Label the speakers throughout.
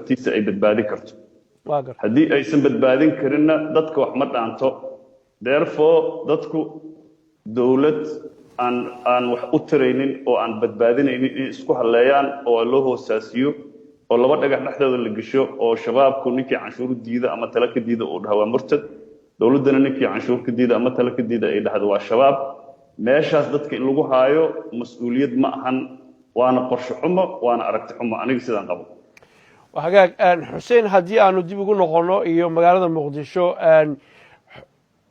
Speaker 1: sharaftiisa ay badbaadin karto. Haddii aysan badbaadin karinna, dadka wax ma dhaanto. Therefore, dadku dowlad aan wax u taraynin oo aan badbaadinaynin in isku halleeyaan oo loo hoosaasiyo oo laba dhagax dhexdooda la gesho, oo Shabaabku ninkii canshuur diida ama tala ka diida uu dhaha waa murtad, dowladdana ninkii canshuur ka diida ama tala ka diida ay dhahdo waa Shabaab, meeshaas dadka in lagu haayo mas-uuliyad ma ahan, waana qorshe xumo, waana aragti xumo, aniga sidaan qabo.
Speaker 2: Hagaag, Xuseen, haddii aanu dib ugu noqono iyo magaalada Muqdisho.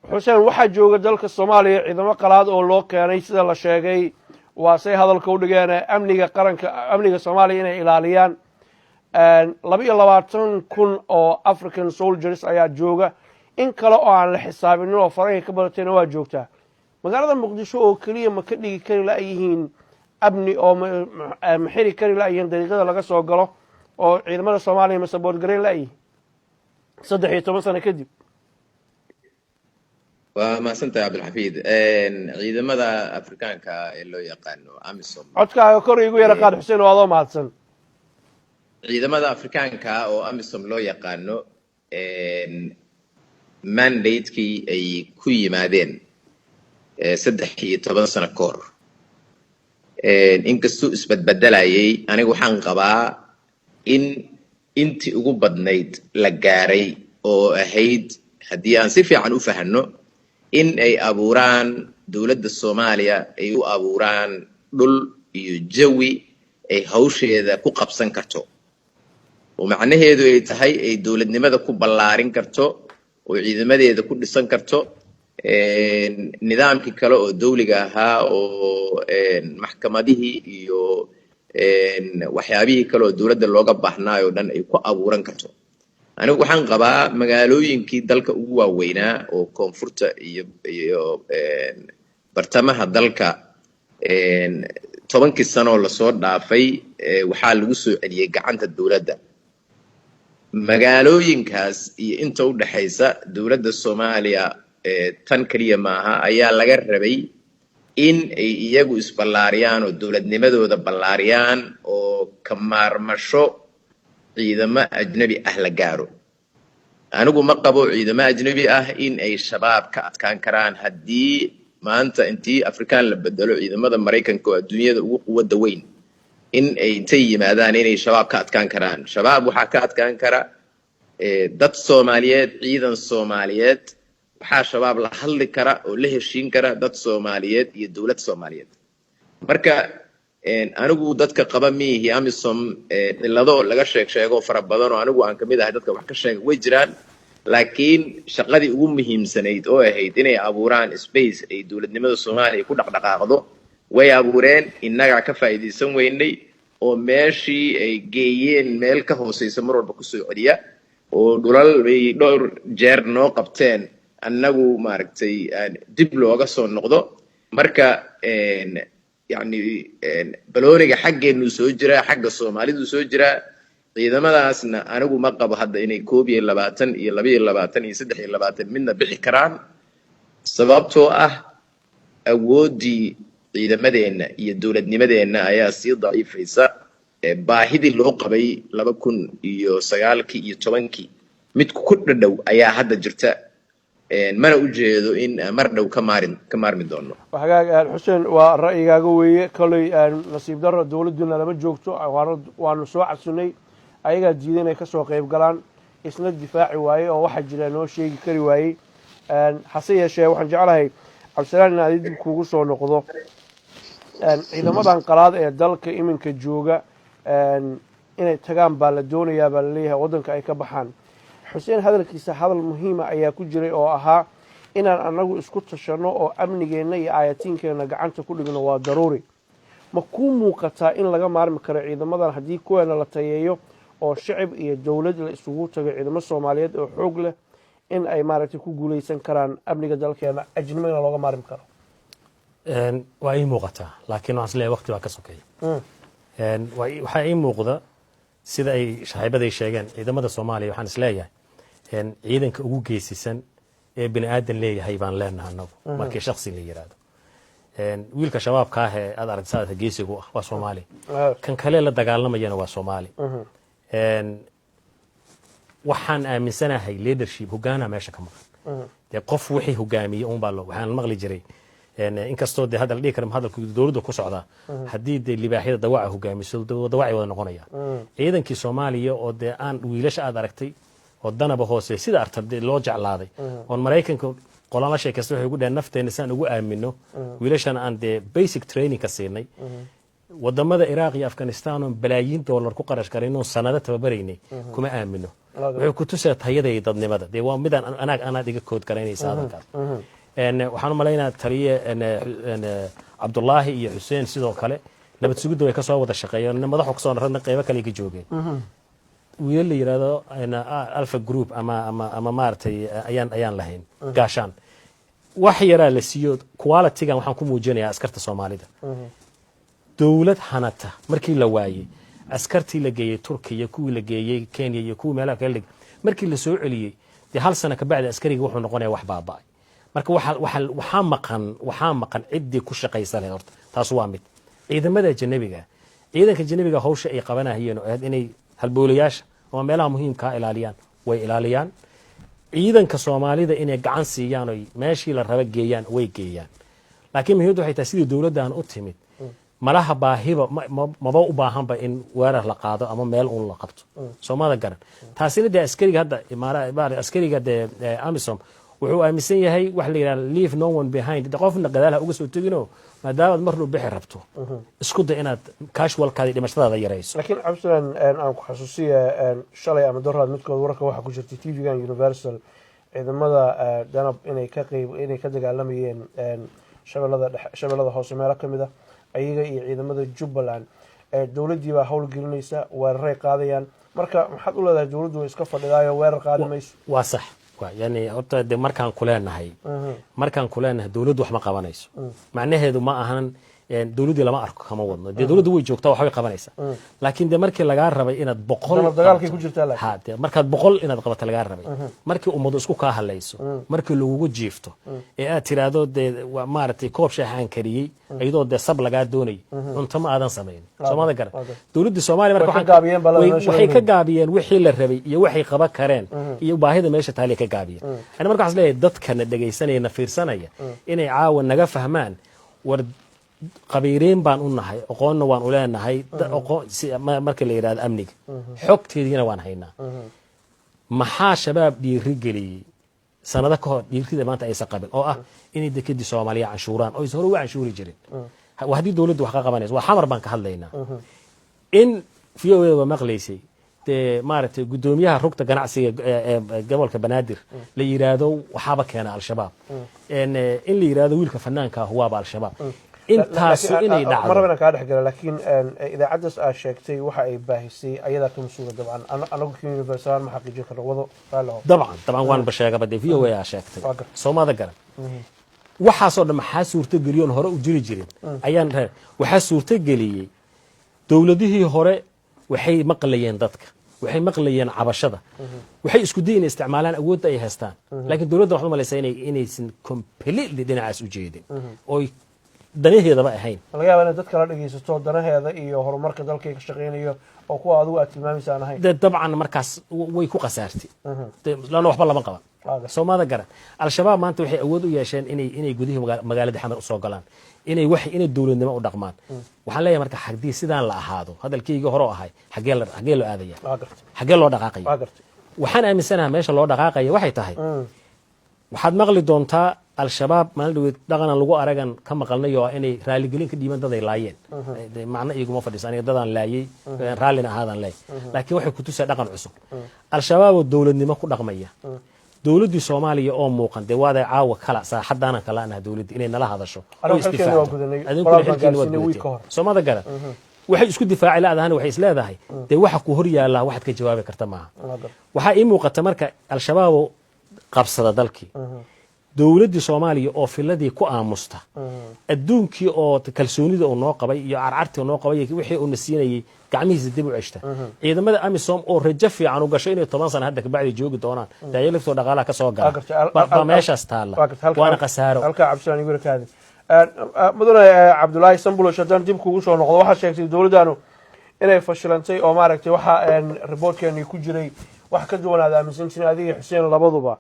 Speaker 2: Xuseen, waxaa jooga dalka Soomaaliya ciidamo qalaad oo loo keenay, sida la sheegay, waa say hadalka u dhigeen, amniga qaranka, amniga Soomaaliya inay ilaaliyaan. 22,000 oo African soldiers ayaa jooga, in kale oo aan la xisaabinin oo farahay ka badatayna waa joogtaa. Magaalada Muqdisho oo keliya ma ka dhigi kari la-yihiin amni oo ma xiri kari la-yihiin dariiqada laga soo galo, oo ciidamada Soomaaliya ma support garayn la-yihiin 13 sano kadib?
Speaker 3: Waa mahadsantahay, Cabdilxafiid. Ciidamada Afrikaanka ee loo yaqaano AMISOM
Speaker 2: Codkaaga kor igu yara qaad, Xuseen, oo adoo mahadsan.
Speaker 3: Ciidamada Afrikaanka oo AMISOM loo yaqaano, mandate-kii ay ku yimaadeen 13 sano ka hor, inkastuu isbedbedelayay, aniga waxaan qabaa in intii ugu badnayd la gaaray, oo ahayd, haddii aan si fiican u fahanno, in ay abuuraan dowladda Soomaaliya, ay u abuuraan dhul iyo jawi ay hawsheeda ku qabsan karto, oo macnaheedu ay tahay ay dowladnimada ku ballaarin karto oo ciidamadeeda ku dhisan karto, nidaamkii kale oo dawliga ahaa oo maxkamadihii iyo waxyaabihii kale oo dowladda looga baahnaayo o dhan ay ku abuuran karto. Anigu waxaan qabaa magaalooyinkii dalka ugu waaweynaa oo koonfurta iyo bartamaha dalka, 10kii sanoo lasoo dhaafay waxaa lagu soo celiyey gacanta dowladda. Magaalooyinkaas iyo inta u dhexaysa, dowladda Soomaaliya tan keliya maaha ayaa laga rabay in ay iyagu isballaariyaan oo dowladnimadooda ballaariyaan oo ka maarmasho ciidamo ajnabi ah la gaaro. Anigu ma qabo ciidamo ajnabi ah in ay Shabaab ka adkaan karaan. Haddii maanta intii Afrikaan la bedelo, ciidamada Maraykanka oo adduunyada ugu quwadda weyn in ay intay yimaadaan inay Shabaab ka adkaan karaan, Shabaab waxaa ka adkaan kara dad Soomaaliyeed, ciidan Soomaaliyeed. Waxaa Shabaab la hadli kara oo la heshiin kara dad Soomaaliyeed iyo dowlad Soomaaliyeed. Marka anigu dadka qaba miihi. AMISOM cillado laga sheeg sheego fara badan oo anigu aan kamid ahay dadka wax ka sheega way jiraan, laakiin shaqadii ugu muhiimsanayd oo ahayd inay abuuraan space ay dowladnimada Soomaaliya ku dhaqdhaqaaqdo way abuureen. Innagaa ka faa'iidaysan weynay oo meeshii ay geeyeen meel ka hooseysa mar walba kusoo celiya, oo dhulal bay dhowr jeer noo qabteen annagu maaragtay dib looga soo noqdo. Marka yacni balooniga xaggeennu soo jiraa, xagga Soomaalidu soo jiraa. Ciidamadaasna anigu ma qabo hadda inay 21 iyo 22 iyo 23 midna bixi karaan, sababtoo ah awooddii ciidamadeenna iyo dowladnimadeenna ayaa sii daciifaysa. Baahidii loo qabay 2009kii iyo 10kii mid ku dhadhow ayaa hadda jirta, mana u jeedo in mar dhow ka maarmi doono.
Speaker 2: Hagaag, Xuseen, waa ra'yigaaga weeye. Koley nasiib daro dowladduna lama joogto, waanu soo cabsunay, ayagaa diiday inay kasoo qayb galaan, isna difaaci waaye oo waxaa jira noo sheegi kari waayey. Hase yeeshee, waxaan jeclahay, Cabdisalaan, in adi dib kugu soo noqdo. Ciidamadan qalaad ee dalka iminka jooga inay tagaan baa la doonayaa baa laleeyahay, waddanka ay ka baxaan. Xuseen hadalkiisa hadal muhiima ayaa ku jiray oo ahaa inaan annagu isku tashanno oo amnigeenna iyo aayatiinkeenna gacanta ku dhigno waa daruuri. Ma kuu muuqataa in laga maarmi karo ciidamadan haddii kuweena la tayeeyo oo shacib iyo dowlad la isugu tago, ciidamo Soomaaliyeed oo xoog leh, in ay maaragtay ku guuleysan karaan amniga dalkeena, ajnimana looga maarmi karo?
Speaker 4: Waa ii muuqataa, laakiin waxaan isleeyahay waqti baa ka sokeeya. Waxaa ii muuqda, sida ay saaxiibaday sheegeen, ciidamada Soomaaliya, waxaan isleeyahay ciidanka ugu geesisan ee bini aadan leeyahay baan leenahay annagu. Markii shaksi la yiraahdo, wiilka Shabaabka ah ee aad aragtay saadka geesigu ah waa Soomaali, kan kale la dagaalamayana waa Soomaali. Waxaan aaminsanahay leadership, hogaana meesha ka maqan. Dee qof wixii hogaamiyey unbaa loo waxaan maqli jiray, inkastoo dee hadda la dhihi kara hadalku dowladda ku socdaa, haddii dee libaaxyada dawaca hogaamiso, dawacay wada noqonayaan. Ciidankii Soomaaliya oo dee aan wiilasha aad aragtay oo Danaba hoose sida arta dee loo jeclaaday, oon Maraykanka qolaan la sheekaysta, waxay ugu dhaheen nafteena saan ugu aamino wiilashan aan dee basic training ka siinay wadamada Iraaq iyo Afghanistan, oon balaayiin dollar ku qarash garaynoon sanado tababaraynay, kuma aamino. Wuxuu ku tusaa tayada iyo dadnimada. Dee waa midaan anaag anaad iga kood garaynaysa hadalkaas. Waxaan u malaynayaa taliye Cabdullaahi iyo Xuseen sidoo kale nabad sugidda way kasoo wada shaqeeyeen, madaxu kasoo ragna qeybo kale ka joogeen. Wiilal la yidhahdo Alpha Group ama maaragtay ayaan lahayn gaashaan wax yaraa la siiyo. Quality-gan waxaan ku muujinayaa askarta Soomaalida. Dowlad hanata markii la waayey, askartii la geeyey Turkiya, kuwii la geeyey Kenya iyo kuwii meelaha kale, markii la soo celiyey, dee hal sano kabacdi askariga wuxuu noqonaya wax baaba'ay. Marka waxaa maqan ciddii ku shaqaysa lahayd horta. Taas waa mid. Ciidamada ajanabiga, ciidanka ajanabiga, hawsha ay qabanahayeen oo ahayd inay halboolayaasha ama meelaha muhiimkaa ilaaliyaan, way ilaaliyaan. Ciidanka Soomaalida inay gacan siiyaan oy meeshii la raba geeyaan, way geeyaan. Laakiin muhiimaddu waxay tahay sidii dowladdan u timid, malaha baahiba maba u baahanba in weerar la qaado ama meel uun la qabto. Soomada garan? Taasina dee askariga hadda askariga dee AMISOM wuxuu aaminsan yahay waxa la yidhaha "leave no one behind". De qofna gadaal ha uga soo tegino, maadaamaad marnuu bixi rabto, isku day inaad casualty-gaada, dhimashadaada yarayso.
Speaker 2: Laakiin Cabdisalaan, aan ku xasuusiya, shalay ama doraad midkood wararka waxaa ku jirtay TV-gan Universal ciidamada Danab inay ka qeyb inay ka dagaalamayeen Shabeellada Dhexe, Shabeellada Hoose meelo ka mid a, ayaga iyo ciidamada Jubbaland. Dowladdii baa howlgelinaysa, weeraray qaadayaan. Marka maxaad u leedahay dowladdu way iska fadhidaayo, weerar qaadi mayso?
Speaker 4: Waa sax. Yani horta de markaan ku leenahay dowladdu wax ma qabanayso, macnaheedu ma ahan dowladdii lama arko kama wadno. Dee dowladdu way joogtaa, waxbay qabanaysaa. Laakiin de markii lagaa rabay inaad 100
Speaker 2: dagaalkay ku jirtaa laakiin.
Speaker 4: Ha, de markaad 100 inaad qabato lagaa rabay, markii ummadu isku kaa hadlayso, markii lagugu jiifto ee aad tiraahdo dee waa maaragtay koob shaaxaan kariyey, iyadoo dee sab lagaa doonayay, cunto ma aadan samayn. Soomada garan? Dowladdii Soomaaliya marka
Speaker 2: Way ka gaabiyeen baa meesha
Speaker 4: waxay
Speaker 2: laga
Speaker 4: ka gaabiyeen wixii la rabay iyo waxay qaban kareen iyo baahida meesha taalay ka gaabiyeen. Ani marka waxaan isleeyahay dadkana dhegaysanaya, na fiirsanaya, inay caawa naga fahmaan: war qabiiriin baan u nahay, aqoonna waan u leenahay, marka la yidhahdo amniga xogteediina waan haynaa. Maxaa Shabaab dhiiri geliyey sanado ka hor dhiirida maanta aysan qabin, oo ah inay dekedii Soomaaliya canshuuraan oo aysan hore u canshuuri jirin? Waa haddii dowladdu wax ka qabanayso. Waa Xamar baan ka hadlaynaa. In VOA ba maqlaysay dee maaragtay guddoomiyaha rugta ganacsiga ee gobolka Banaadir la yidhaahdo waxaaba keena Al-Shabaab, in la yidhaahdo wiilka fanaanka ah waaba Al-Shabaab, intaasu inay
Speaker 2: Ma raba
Speaker 4: dhacdo.
Speaker 2: Inaan kaa dhex gala, laakiin idaacaddaas aad sheegtay waxa ay baahisay ayadaa ka mas-uula dabcan. Anagu Universal ma xaqiijin karno. Wado, raalli ahow.
Speaker 4: Dabcan waanba sheegaba dee, VOA aa sheegtay.
Speaker 2: Waa gartay.
Speaker 4: Soomada garan? Waxaasoo dhan maxaa suurtogeliyoon hore u jiri jirin ayaan reer? Waxaa suurtogeliyey dowladihii hore waxay maqlayeen dadka, waxay maqlayeen cabashada, waxay isku dayin isticmaalaan awoodda ay haystaan. Laakiin dowladda waxaad u malaysaa inaysan completely dhinacaas u jeedin oy danaheedaba ahayn.
Speaker 2: Laga yaaba inay dad kala dhegaysato danaheeda iyo horumarka dalkay ka shaqaynayo oo kuwa adigu aad tilmaamaysa aan ahayn.
Speaker 4: Dee dabcan markaas way ku khasaartay. Dee lana waxba lama qaban. Soomada garan? Al-Shabaab maanta waxay awood u yeesheen inay gudihii magaalada Xamar usoo galaan, inay wax inay dowladnimo u dhaqmaan. Waxaan leeyahay marka haddii sidaan la ahaado, hadalkeygii hore oo ahay, xaggee loo aadaya?
Speaker 2: Waa gartay.
Speaker 4: Xaggee loo dhaqaaqaya?
Speaker 2: Waa gartay.
Speaker 4: Waxaan aaminsanaha meesha loo dhaqaaqaya waxay tahay, waxaad maqli doontaa Al-Shabaab maalin dhaweed dhaqanan lagu aragan ka maqalnay oo ah inay raaligelin ka dhiiban dad ay laayeen. Dee macno iguma fadhiso aniga dadaan laayay raallina ahaadaan leey, laakiin waxay kutusaa dhaqan cusub Al-Shabaab oo dowladnimo ku dhaqmaya, dowladdii Soomaaliya oo muuqan. Dee waaday caawa kala saaxadaanan kala anaha dowladda inay nala hadasho oo
Speaker 2: Anigu xilkeena waa
Speaker 4: isdifaacdo.
Speaker 2: gudanay.
Speaker 4: Adinkuna
Speaker 2: Qoraal baan
Speaker 4: xilkiina waad
Speaker 2: gaarsiinay wiil
Speaker 4: gudateen.
Speaker 2: ka hor.
Speaker 4: Soomada garan? Waxay isku difaaci laadahana waxay isleedahay dee waxa ku hor yaallaa waxaad ka jawaabi karta maaha.
Speaker 2: Waa gartay.
Speaker 4: Waxaa ii muuqata marka Al-Shabaab oo qabsada dalkii, dowladdii Soomaaliya oo filadii ku aamusta, adduunkii oo kalsoonida uu noo qabay iyo carcartii uu noo qabay iyo wixii uuna siinayey gacmihiisa dib u ceshta, ciidamada AMISOM oo rajo fiican u gasho inay 10 sano hadda kabacdi joogi doonaan, dee laftoo dhaqaalaha ka soo
Speaker 2: Waa
Speaker 4: gala
Speaker 2: gartay.
Speaker 4: baa meeshaas taalla.
Speaker 2: Waa gartay.
Speaker 4: Waana khasaaro.
Speaker 2: Halkaa Cabdisalaan igu rakaadi. Mudane Cabdulaahi Sambulosh, haddaan dib kugu soo noqdo, waxaad sheegtay dowladdanu inay fashilantay oo maaragtay waxa reportkeenii ku jiray. Wax ka duwan aad aaminsan jirin adiga, Xuseen, labaduba.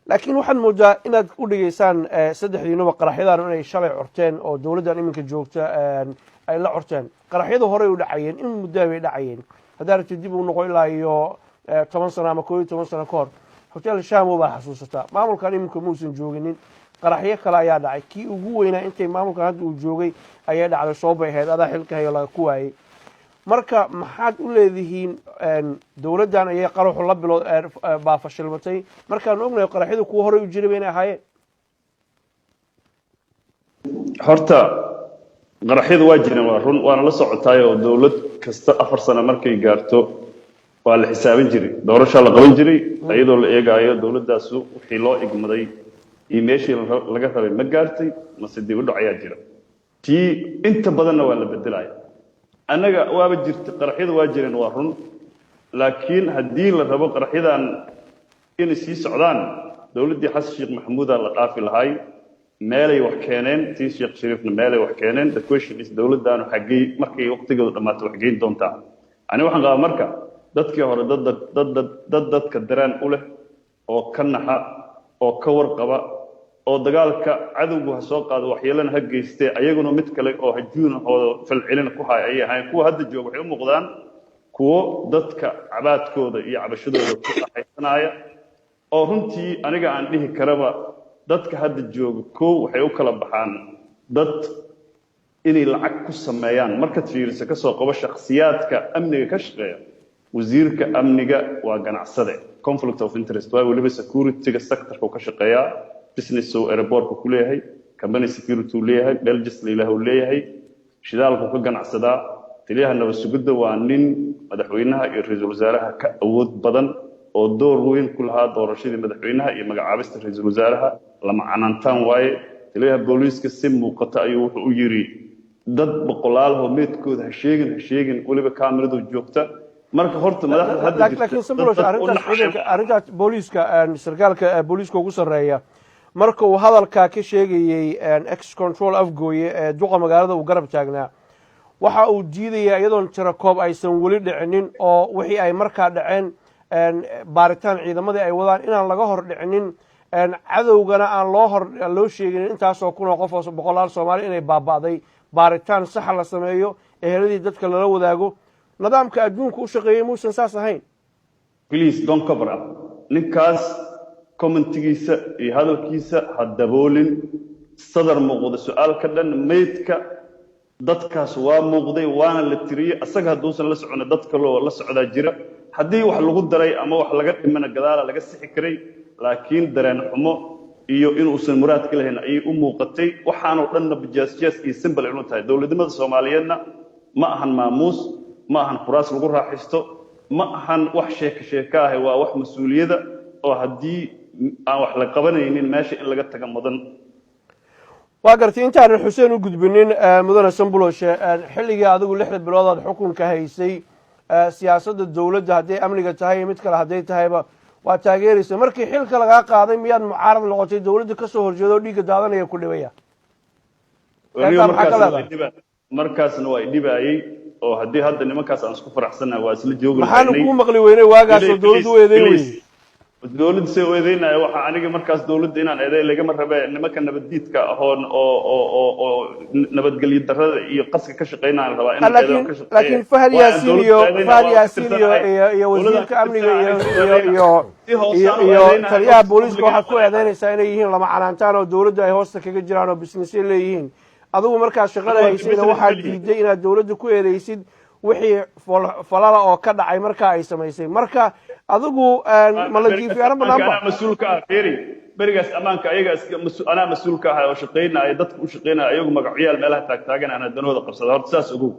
Speaker 2: Laakiin waxaad moodaa inaad u dhigeysaan saddexdiinuba qaraxyadan inay shalay curteen oo dowladdan iminka joogta ay la curteen. Qaraxyadu horey u dhacayeen, in muddaa bay dhacayeen. Haddaa rabtid, dib uu noqo ilaa iyo 10 sano ama 11 sano ka hor, Hotel Shamo baa xasuusataa. Maamulkan iminka muusan jooginin, qaraxyo kale ayaa dhacay. Kii ugu weynaa intay maamulkan hadda uu joogay ayay dhacday, soobay ahayd, adaa xilka hayo laga ku waayey. Marka maxaad u leedihiin dowladdan ayay qaraxu la bilo baa fashilmatay, markaanu ognahay qaraxyadu kuwa horey u jiray ba inay ahaayeen?
Speaker 1: Horta qaraxyadu waa jireen, waa run, waana la socotaay oo dowlad kasta 4 sano markay gaarto waa la xisaabin jiray, doorashaa la qaban jiray, iyadoo la eegaayo dowladdaasu wixii loo igmaday iyo meeshii laga rabay ma gaartay mase dib u dhac ayaa jira. Tii inta badanna waa la bedelaya. Annaga waaba jirta, qaraxyadu waa jireen, waa run, laakiin haddii la rabo qaraxyadan inay sii socdaan, dowladdii Xasan Sheekh Maxamuudaa la dhaafi lahay. Meelay wax keeneen, tii Sheekh Shariifna meelay wax keeneen. The question is, dowladdaanu xaggey markay waqtigeedu dhammaato wax geyn doontaa? Ani waxaan qabaa marka dadkii hore dad dadka dareen u leh oo ka naxa oo ka warqaba oo dagaalka cadowgu ha soo qaado, waxyeelana ha geystee, ayaguna mid kale oo hajuuna oo falcelina ku haya ayay ahayn. Kuwa hadda jooga waxay u muuqdaan kuwo dadka cabaadkooda iyo cabashadooda ku raaxaysanaya, oo runtii aniga aan dhihi karaba dadka hadda jooga kow waxay u kala baxaan dad inay lacag ku sameeyaan. Markaad fiiriso, kasoo qabo shakhsiyaadka amniga ka shaqeeya, wasiirka amniga waa ganacsade, conflict of interest waa, weliba security-ga sector-ka uu ka shaqeeyaa, business uu airport-ka ku leeyahay, company security uu leeyahay, Belgis la ilaah uu leeyahay, shidaalku ka ganacsadaa. Taliyaha nabad sugidda waa nin madaxweynaha iyo ra-iisul wasaaraha ka awood badan oo door weyn ku lahaa doorashadii madaxweynaha iyo magacaabista ra-iisul wasaaraha, lama canaantaan waaye. Taliyaha booliiska si muuqata ayuu wuxuu u yidhi dad boqolaalahoo meedkooda ha sheegin, ha sheegin, weliba kaamiradu joogta. Marka horta madaxda hadda jirta
Speaker 2: Laakiin Sambulosh, arrintaas ciidanka, arrintaas booliiska, sarkaalka booliiska ugu sarreeya marka uu hadalkaa ka sheegayey ex control Afgooye ee duqa magaalada uu garab taagnaa, waxa uu diidayaa iyadoon tiro koob aysan weli dhicinin oo wixii ay markaa dhaceen baaritaan ciidamadii ay wadaan inaan laga hor dhicinin, cadowgana aan loo hor loo sheeginin intaasoo kun oo qof oo boqolaal Soomaali inay baaba'day. Baaritaan saxa la sameeyo, eheladii dadka lala wadaago. Nidaamka adduunka u shaqeeyey muusan saas ahayn?
Speaker 1: Please don't cover up. Ninkaas comment-igiisa iyo hadalkiisa ha daboolin. Sadar muuqda su-aal ka dhan. Maydka dadkaas waa muuqday, waana la tiriyey. Asaga hadduusan la socona, dad kaloo la socdaa jira. Haddii wax lagu daray ama wax laga dhimana, gadaala laga sixi karay, laakiin dareen xumo iyo inuusan muraad ka lahayn ayay u muuqatay. Waxaanoo dhanna bajaasjaas iyo simbal inuu tahay. Dowladnimada Soomaaliyeedna ma ahan maamuus, ma ahan kuraas lagu raaxaysto, ma ahan wax sheeko sheeko ah. Waa wax mas-uuliyada oo haddii aan wax la qabanaynin meesha in laga taga mudan.
Speaker 2: Waa gartay. Intaanan Xuseen u gudbinin, mudane Sambuloshe, xilligii adigu 6da biloodaad xukunka haysay, siyaasadda dowladda hadday amniga tahay iyo mid kale hadday tahayba waa taageeraysa. Markii xilka lagaa qaaday, miyaad mucaarad noqotay, dowladda kasoo horjeedo oo dhiigga daadanaya ku dhibaya?
Speaker 1: Markaasna waa idhibaayey, oo haddii hadda nimankaas aan isku faraxsannahay waa isla joogi.
Speaker 2: Maxaanu kuu maqli weynay waagaasoo dowladdu u eedeyn weyey?
Speaker 1: Dowladda say u eedeynaya? Waxaa aniga markaas dowladda inaan eedeyn lagama rabe. Nimanka nabaddiidka ahoon oo nabadgelyo darrada iyo qaska ka shaqeynaya rabaa inaan eedeyn ka shaqeeya.
Speaker 2: Laakiin Fahad Yaasiin iyo Fahad Yaasiin iyo wasiirka amniga iyo taliyaha booliiska waxaad ku eedeynaysaa inay yihiin lama canaantaan oo dowladda ay hoosta kaga jiraan oo business-yo leeyihiin. Adigu markaad shaqada haysayna waxaad diiday inaad dowladda ku eedeysid wixii falala oo ka dhacay markaa ay samaysay. Marka adigu ma la jiifiyaano banaanba?
Speaker 1: Anaa mas-uul ka ah, feri berigaas ammaanka ayaga anaa mas-uul ka ah oo shaqaynaya, dadka u shaqaynaya, ayagu magacyaal meelaha taagtaagan anaa danooda qabsada. Horta saas ogow.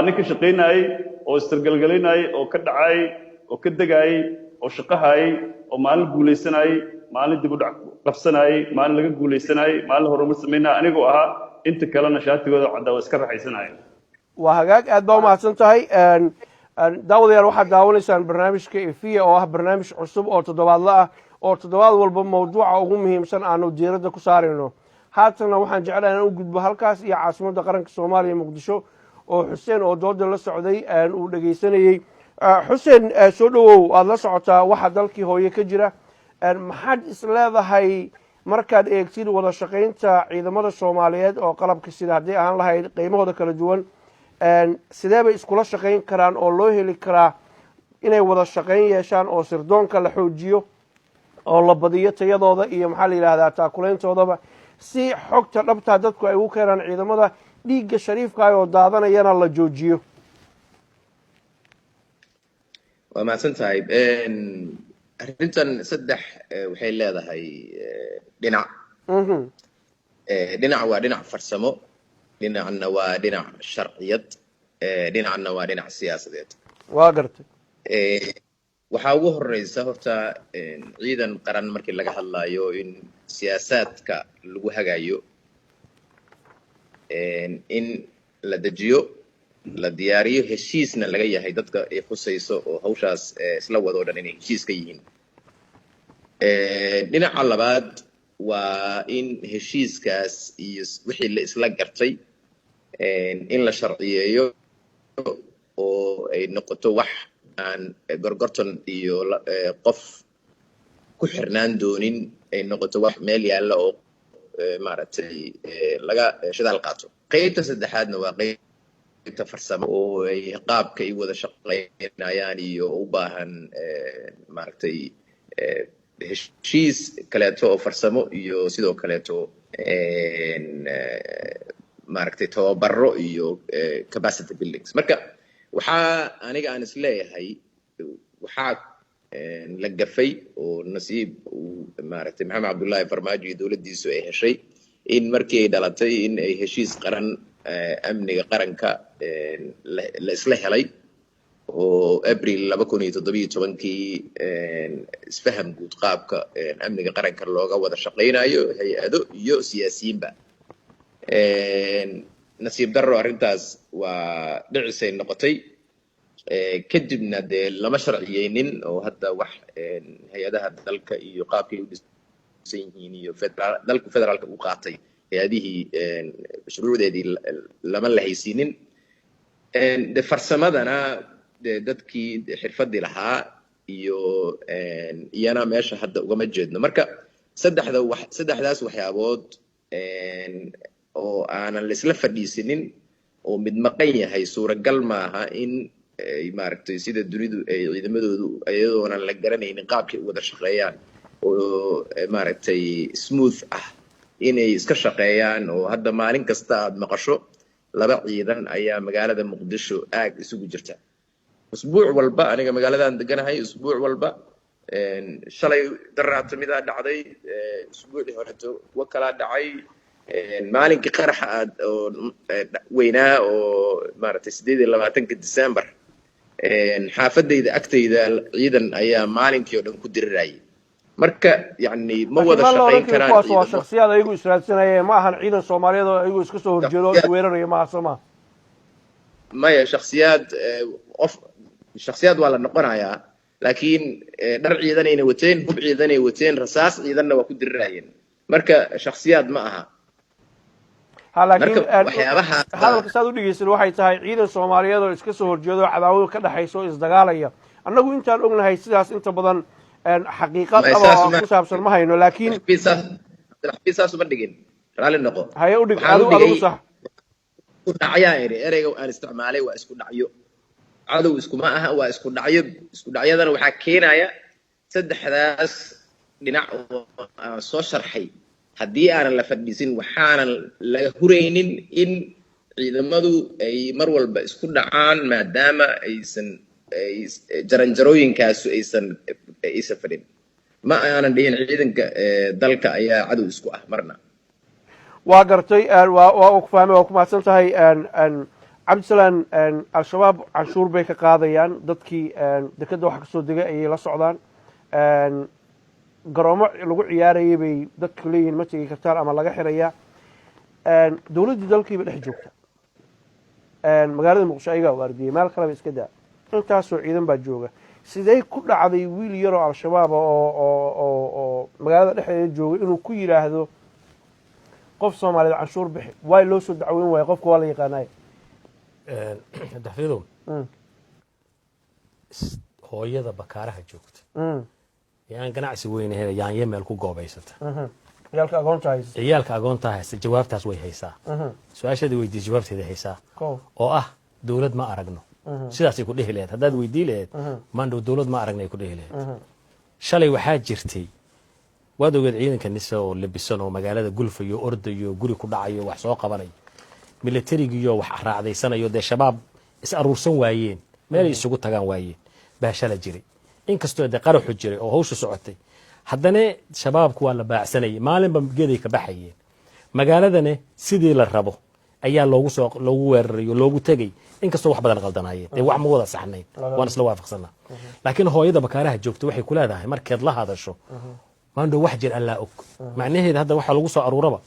Speaker 1: Ninka shaqaynayey oo istargalgalinayey oo ka dhacayey oo ka degayey oo shaqahayey oo maalin guulaysanayey, maalin dib u dhac qabsanayey, maalin laga guulaysanayey, maalin horumar samaynaya anigoo ahaa. Inta kalena shaatigooda caddaa waa iska raaxaysanaya.
Speaker 2: Waa hagaag, aad baa umahadsan tahay. Daawadayaal, waxaad daawanaysaan barnaamijka Ifiya oo ah barnaamij cusub oo toddobaadla ah oo toddobaad walba mawduuca ugu muhiimsan aanu diiradda ku saarayno. Haatanna waxaan jeclahay inaan u gudbo halkaas iyo caasimadda qaranka Soomaaliya, Muqdisho, oo Xuseen oo dooda la socday uu dhegaysanayey. Xuseen, soo dhowow. Aada la socotaa waxa dalkii hooye ka jira. Maxaad is leedahay markaad eegtid wada shaqaynta ciidamada Soomaaliyeed oo qalabka sida, haddii ahaan lahayd qiimahooda kala duwan, sidee bay iskula shaqayn karaan oo loo heli karaa inay wada shaqayn yeeshaan oo sirdoonka la xoojiyo oo la badiyo tayadooda iyo, maxaa la yidhahdaa, taakuleyntoodaba, si xogta dhabtaa dadku ay ugu keenaan ciidamada, dhiigga shariifkaah oo daadanayana la joojiyo?
Speaker 3: Waa mahadsan tahay. Arrintan saddex waxay leedahay dhinac. Dhinac waa dhinac farsamo, dhinacna waa dhinac sharciyad, dhinacna waa dhinac siyaasadeed.
Speaker 2: Waa gartay.
Speaker 3: Waxaa ugu horeysa horta, ciidan qaran markii laga hadlayo, in siyaasaadka lagu hagayo in la dejiyo, la diyaariyo, heshiisna laga yahay dadka ay khusayso oo hawshaas isla wado o dhan inay heshiis ka yihiin. Dhinaca labaad waa in heshiiskaas iyo wixii la isla gartay in la sharciyeeyo oo ay noqoto wax aan gorgorton iyo qof ku xirnaan doonin, ay noqoto wax meel yaalla oo, maaragtay, laga shidaal qaato. Qaybta saddexaadna waa qaybta farsamo oo ay qaabka ay wada shaqaynayaan iyo u baahan, maaragtay, heshiis kaleeto oo farsamo iyo sidoo kaleeto, maaragtay, tababaro iyo capacity buildings. Marka waxaa aniga aan isleeyahay, waxaa la gafay oo nasiib uu, maaragtay, Maxamed Cabdullaahi Farmaajo iyo dowladdiisu ay heshay in markii ay dhalatay in ay heshiis qaran amniga qaranka la isla helay oo Abril 2017-kii, isfaham guud qaabka amniga qaranka looga wada shaqaynayo, hay-ado iyo siyaasiyiinba. Nasiib darro, arrintaas waa dhicisay noqotay. Kadibna dee lama sharciyeynin oo hadda wax hay-adaha dalka iyo qaabkay u dhisan yihiin iyo dalku federaalka u qaatay hay-adihii shuruucdeedii lama lahaysiinin. De farsamadana de dadkii xirfadii lahaa iyo iyana meesha hadda ugama jeedno. Marka saddexda wax, saddexdaas waxyaabood oo aanan laisla fadhiisinin oo mid maqan yahay, suuragal maaha in ay, maaragtay, sida dunidu ay ciidamadoodu iyadoonan la garanaynin qaabkay u wada shaqeeyaan oo, maaragtay, smooth ah inay iska shaqeeyaan, oo hadda maalin kasta aad maqasho laba ciidan ayaa magaalada Muqdisho aag isugu jirta usbuuc walba. Aniga magaaladan deganahay, usbuuc walba, shalay daraata midaa dhacday, usbuucii horeto kuwo kalaa dhacay. Maalinkii qaraxa aad oo weynaa oo, maaragtay, 28-ka December, xaafadayda agtayda ciidan ayaa maalinkii oo dhan ku dirirayay. Marka yacni ma wada shaqayn karaan.
Speaker 2: Kuwaas waa shaksiyaad ayagu israadsanaya, ma ahan ciidan Soomaaliyeed oo ayagu iska soo horjeedo oo isweeraraya, maaha, soo maha?
Speaker 3: Maya, shaksiyaad, qof shaksiyaad waa la noqonayaa, laakiin dhar ciidanayna wateen, hub ciidanay wateen, rasaas ciidanna waa ku dirirayeen. Marka shaksiyaad ma aha.
Speaker 2: Ha, laakiin hadalka saad u dhegeysan waxay tahay ciidan Soomaaliyeed oo iska soo horjeedo, cadaawado ka dhexaysa oo isdagaalaya. Annagu intaan ognahay sidaas inta badan xaqiiqa dhaba oo ku saabsan ma hayno, laakiin
Speaker 3: Saas uma dhigin, raalli noqo.
Speaker 2: Haye, udhig adigu sax.
Speaker 3: Isku dhacyaan idhi. Ereyga aan isticmaalay waa isku dhacyo. Cadow iskuma aha, waa isku dhacyo. Isku dhacyadana waxaa keenaya saddexdaas dhinac oo aan soo sharxay. Haddii aanan la fadhiisin, waxaanan laga huraynin in ciidamadu ay mar walba isku dhacaan, maadaama aysan jaranjarooyinkaasu aysan fadhin. Ma aanan dhihin ciidanka dalka ayaa cadow isku ah marna.
Speaker 2: Waa gartay, waa ku fahmay, waa ku mahadsan tahay, Cabdisalaan. Al-Shabaab canshuur bay ka qaadayaan dadkii, dekadda waxa kasoo degay ayay la socdaan, garoomo lagu ciyaarayay bay dadku leeyihin ma tegi kartaan ama laga xirayaa. Dowladdii dalkiiba dhex joogta magaalada Muqdisho, ayagaa waardiyey, meel kaleba iska daa, intaasoo ciidan baa jooga. Sidee ku dhacday wiil yaroo Al-Shabaaba oo magaalada dhexdeeda jooga inuu ku yidhaahdo qof Soomaaliyeed canshuur bixi? Waay loo soo dacweyn waaya? Qofka waa la yaqaanay.
Speaker 4: Daxfidow, Hooyada Bakaaraha joogta ee aan ganacsi weyn ahayn, yaanyo meel ku goobaysata,
Speaker 2: Ciyaalka agoonta haysta.
Speaker 4: Ciyaalka agoonta haysta, jawaabtaas way haysaa. Su-aashaada weydiis jawaabteeda haysaa oo ah dowlad ma aragno. Sidaasay ku dhihi lahayd haddaad weydii lahayd maandhow. Dowlad ma aragna ay ku dhihi lahayd. Shalay waxaa jirtay, waad ogeed, ciidanka NISA oo labisan oo magaalada gulfayo, ordayo, guri ku dhacayo, wax soo qabanayo, milatarigiyo wax raacdaysanayo, dee Shabaab is aruursan waayeen, meelay isugu tagaan waayeen baa shala jiray. Inkastoo dee qaraxu jiray oo hawshu socotay, haddana Shabaabku waa la baacsanayay, maalinba geeday ka baxayeen. Magaaladane sidii la rabo ayaa loogu soo loogu weerarayo, loogu tegay, inkastoo wax badan qaldanaayeen. Dee wax ma wada saxnayn, waan isla waafaqsanaa. Laakiin hooyada Bakaaraha joogta waxay ku leedahay markeed la hadasho maandhow, wax jir Allaa og. Macnaheeda hadda waxaa lagu soo aruuraba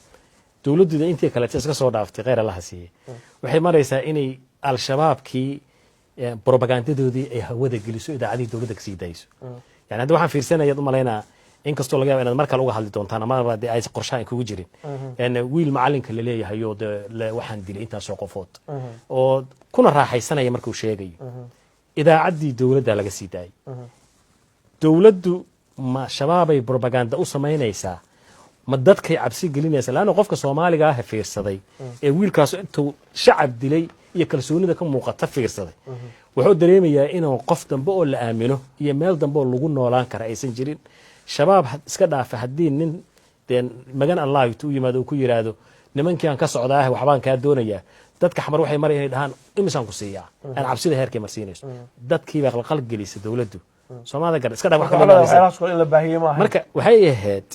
Speaker 4: dowladduda intii kaleeta iska soo dhaaftay, kheyr Allaha siiyey, waxay maraysaa inay Al-Shabaabkii propagandadoodii ay hawada geliso, idaacadihii dowladda kasii dayso. Yani hadda waxaan fiirsanayaad u malaynaa, inkastoo laga yaba inaad mar kale uga hadli doontaan amaba dee ay qorshaha kugu jirin, wiil macalinka laleeyahay oo dee waxaan dilay intaasoo qofood oo kuna raaxaysanaya markuu sheegayo, idaacaddii dowladda laga sii daayay. Dowladdu ma Shabaabay propaganda u samaynaysaa? Ma dadkay cabsi gelinaysa? Laanna qofka Soomaaliga ah fiirsaday ee wiilkaas intuu shacab dilay iyo kalsoonida ka muuqata fiirsaday, wuxuu dareemayaa inuu qof dambe oo la aamino iyo meel dambe oo lagu noolaan kara aysan jirin. Shabaab iska dhaafa, haddii nin dee magan Allah intuu u yimaado uu ku yidhaahdo, "Nimankii aan ka socdaah, waxbaan kaa doonayaa," dadka Xamar waxay maraya inay dhahaan, "Imisaan ku siiyaa?" Aan cabsida heerkay marsiinayso dadkiibaa qalqal gelisa dowladdu. Soomaalida gar iska dhaaf wax kale.
Speaker 2: Waxyaalahaas kale in la baahiyey ma ahayn.
Speaker 4: Marka waxay ahayd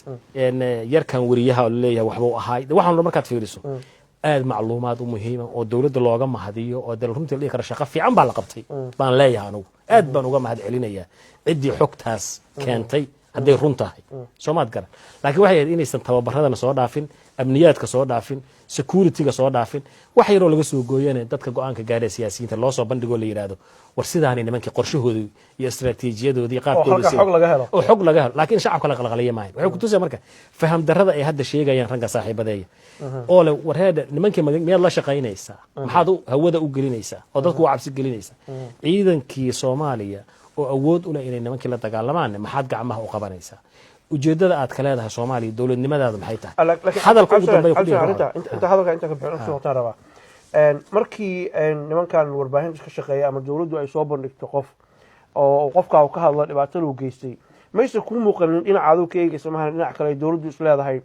Speaker 4: yarkan weriyaha oo laleeyahay waxbuu ahaay. De waxaan markaad fiiriso aad macluumaad u muhiima oo dowladda looga mahadiyo oo de runtii la dhihi karo shaqo fiican baa la qabtay baan leeyahay. Anugu aad baan uga mahad celinayaa ciddii xogtaas keentay hadday run tahay. Soomaad garan? Laakiin waxay ahayd inaysan tababaradana soo dhaafin, amniyaadka soo dhaafin, securityga soo dhaafin, wax yaroo laga soo gooyana dadka go-aanka gaaraya, siyaasiyiinta loo soo bandhigoo la yidhaahdo, war sidaanay nimankii qorshahoodii iyo istaraatiijiyadoodii qaabkooda
Speaker 2: halka xog laga helo.
Speaker 4: Oo xog laga helo. Laakiin shacabka la qalqaliya maahan. Waxay kutusaya marka faham darrada ay hadda sheegayaan ragga saaxiibadeeya oo le, warheedha, nimankii miyaad la shaqaynaysaa? Maxaad hawada u gelinaysaa oo dadku u cabsi gelinaysaa? Ciidankii Soomaaliya oo awood u leh inay nimankii la dagaalamaan, maxaad gacmaha u qabanaysaa? Ujeedada aad ka leedahay Soomaaliya dowladnimadaada maxay tahay? Hadalka ugu dambeeya ku dhihi.
Speaker 2: Arrinta inta hadalka inta ka bixin usoo wataan rabaa. Markii nimankan warbaahinta ka shaqeeya ama dowladdu ay soo bandhigto qof oo qofkaa uu ka hadlo dhibaatada uu geystay, mayse kuu muuqanin dhinaca aduu ka eegaysa mahan dhinac kale ay dowladdu is leedahay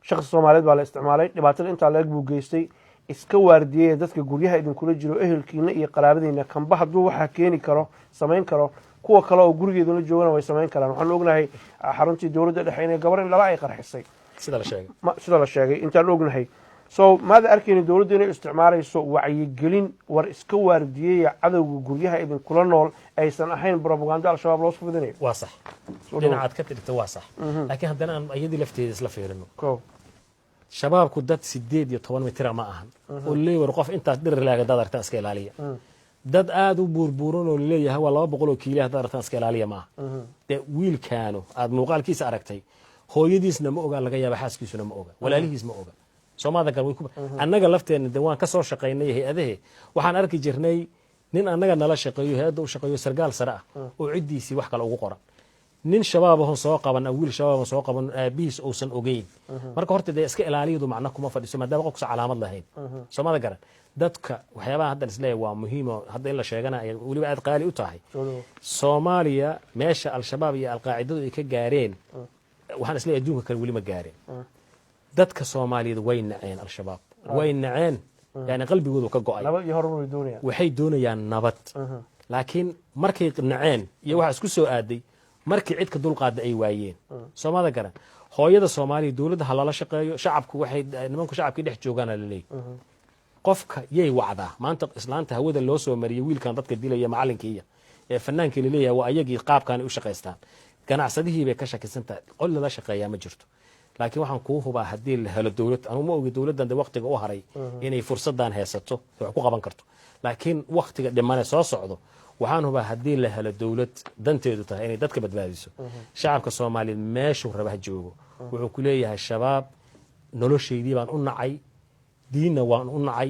Speaker 2: shakhsi Soomaaliyeed baa la isticmaalay, dhibaatada intaa leeg buu geystay, iska waardiyey dadka guryaha idinkula jiro, ehelkiina iyo qaraabadiina kanba hadduu waxaa keeni karo, samayn karo, kuwa kale oo gurigeedula joogana way samayn karaan? Waxaan ognahay xaruntii dowladda dhexe inay gabar in laba ay qarxisay.
Speaker 4: Sida la sheegay.
Speaker 2: Sida la sheegay, intaan ognahay. So maada arkayni dowladdu inay isticmaalayso wacyigelin, war iska waardiyeya cadowga guryaha idinkula nool, aysan ahayn propaganda Al-Shabaab loo fidinayo?
Speaker 4: Waa sax, dhinacaad ka tirta waa sax, laakiin haddana aan iyadii lafteeda isla fiirino. Shabaabku dad 18 mitira ma ahan oo leeyahay, war qof intaas dhirir laaga dad aragtaan iska ilaaliya. Dad aada u buurbuuran oo laleeyahay waa 200 oo kiilo haddaad aragtaan iska ilaaliya maaha. Dee wiilkaanu aad muuqaalkiisa aragtay, hooyadiisna ma oga, laga yaaba xaaskiisuna ma oga, walaalihiis ma oga. Soomaalida gal way ku annaga lafteenna de waan ka soo shaqaynay hay-adahe. Waxaan arki jirnay nin annaga nala shaqeeyo, hay-adda u shaqeeyo, sargaal sare ah oo ciddiisii wax kale ugu qoran, nin Shabaabahon soo qaban, wiil Shabaabahon soo qaban, aabihiis uusan ogeyn. Marka horta dee iska ilaaliyadu macno kuma fadhiso maadaama qofkusa calaamad lahayn. Soomada garan? Dadka waxyaabaha haddan isleeyahay waa muhiim oo hadda in la sheegana ay weliba aad qaali u tahay, Soomaaliya meesha Al-Shabaab iyo Alqaacidadu ay ka gaareen, waxaan isleeyahay adduunka kale weli ma gaareen. Dadka Soomaaliyeed way naceen Al-Shabaab, way naceen, yani qalbigoodu ka go'ay.
Speaker 2: Nabad iyo horumar way doonayaan.
Speaker 4: Waxay doonayaan nabad, laakiin markay naceen iyo waxa isku soo aaday markii cidka dulqaada ay waayeen. Soomada garan? Hooyada Soomaaliya dowladda ha lala shaqeeyo. Shacabku waxay nimanku shacabkii dhex joogaana laleeyahy, qofka yay wacdaa maanta? Islaanta hawada loo soo mariyey wiilkan dadka dilaya, macalinkiiya ee fanaankii laleeyahay, waa ayagii qaabkaanay u shaqaystaan. Ganacsadihii bay ka shakisan tahay, qol lala shaqeeyaa ma jirto. Laakiin waxaan kuu hubaa haddii la helo dowlad, anugu ma ogi dowladdan de waqtiga u haray inay fursadan haysato wax ku qaban karto, laakiin waqtiga dhimane soo socdo waxaan hubaa haddii la helo dowlad danteedu tahay inay dadka badbaadiso, shacabka Soomaaliyeed meeshuu raba ha joogo wuxuu ku leeyahay, "Shabaab noloshaydii baan u nacay, diinna waan u nacay,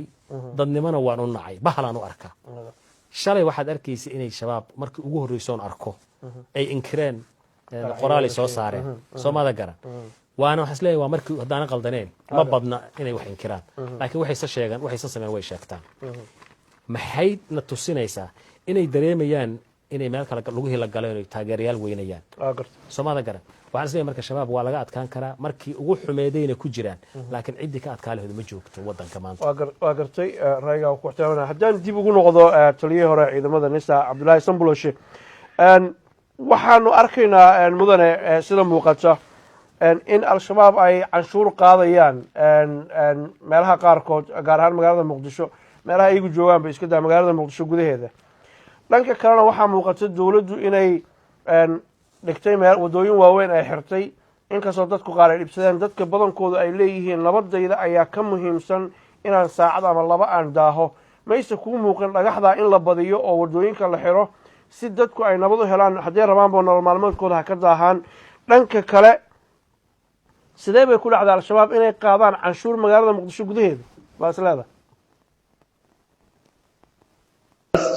Speaker 4: dadnimona waan u nacay, bahalaan u arkaa." Shalay waxaad arkaysa inay Shabaab markii ugu horreysoon arko ay inkireen, qoraalay soo saareen. Soomada garan? Waana waxaan isleeyahay waa markii, haddaana qaldaneen, ma badna inay wax inkiraan, laakiin waxayse sheegaan, waxayse sameeyaan, way sheegtaan. Maxay na tusinaysaa? Inay dareemayaan inay meel kale lugihii la galeen oy taageerayaal weynayaan.
Speaker 2: Waa garta.
Speaker 4: Soomada garan? Waxaan isleeyahay marka Shabaab waa laga adkaan karaa, markii ugu xumeedayna ku jiraan, laakiin ciddii ka adkaa laheedu ma joogto waddanka maanta.
Speaker 2: Waa gartay, ra'yigaa ku ixtiraamana. Haddaan dib ugu noqdo taliyihii hore ciidamada NISA, Cabdullaahi Samboloshe, waxaanu arkaynaa, mudane, sida muuqata in Al-Shabaab ay canshuur qaadayaan meelaha qaarkood, gaar ahaan magaalada Muqdisho. Meelaha iyagu joogaan bay iska daa, magaalada Muqdisho gudaheeda. Dhanka kalena waxaa muuqata dowladdu inay dhigtay meel waddooyin waaweyn ay xirtay, inkastoo dadku qaar ay dhibsadeen. Dadka badankoodu ay leeyihiin nabadayda ayaa ka muhiimsan inaan saacad ama laba aan daaho. Mayse kuu muuqan dhagaxdaa in la badiyo oo waddooyinka la xiro si dadku ay nabad u helaan? Hadday rabaanba nolol maalmeedkooda ha ka daahaan. Dhanka kale, sidee bay ku dhacdaa Al-Shabaab inay qaadaan canshuur magaalada Muqdisho gudaheeda, baa is leedahay?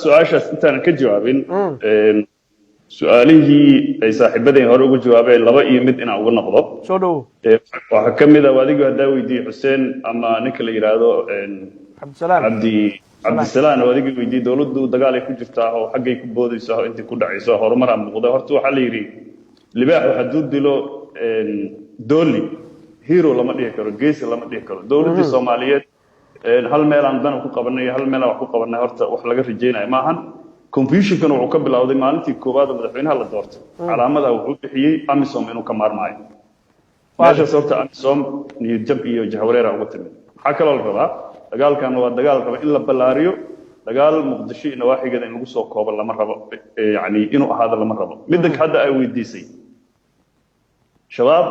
Speaker 1: Su-aashaas intaanan ka jawaabin, su-aalihii ay saaxiibadeen hore uga jawaabeen laba iyo mid inaan uga noqdo.
Speaker 2: Soo dhowo.
Speaker 1: Waxaa ka mid ah adigoo haddaa weydiiyey Xuseen ama ninka la yidhaahdo
Speaker 2: Cabdisalaam.
Speaker 1: Cabdisalaan oo adigii weydiiyey, dowladdu dagaal ay ku jirtaa oo xaggay ku boodayso oo intii ku dhacayso horumaraa muuqda. Horta waxaa la yidhi, libaaxu hadduu dilo dooli, hero lama dhihi karo, geesi lama dhihi karo. Dowladdii Soomaaliyeed hal meelaan dana ku qabanay, hal meelaan wax ku qabanay, horta wax laga rajaynayo maahan. Confusionkan wuxuu ka bilowday maalintii koowaad oo madaxweynaha la doortay. Calaamadaha wuxuu bixiyey AMISOM inuu ka maarmaayo meeshaas. Horta AMISOM niyad jab iyo jahwareera uga timid. Maxaa kaloo la rabaa? Dagaalkan waa dagaal raba in la ballaariyo. Dagaal Muqdisho iyo nawaaxigeeda in lagu soo koobo lama rabo, yacni inuu ahaado lama rabo. Midda hadda ay weydiisay, Shabaab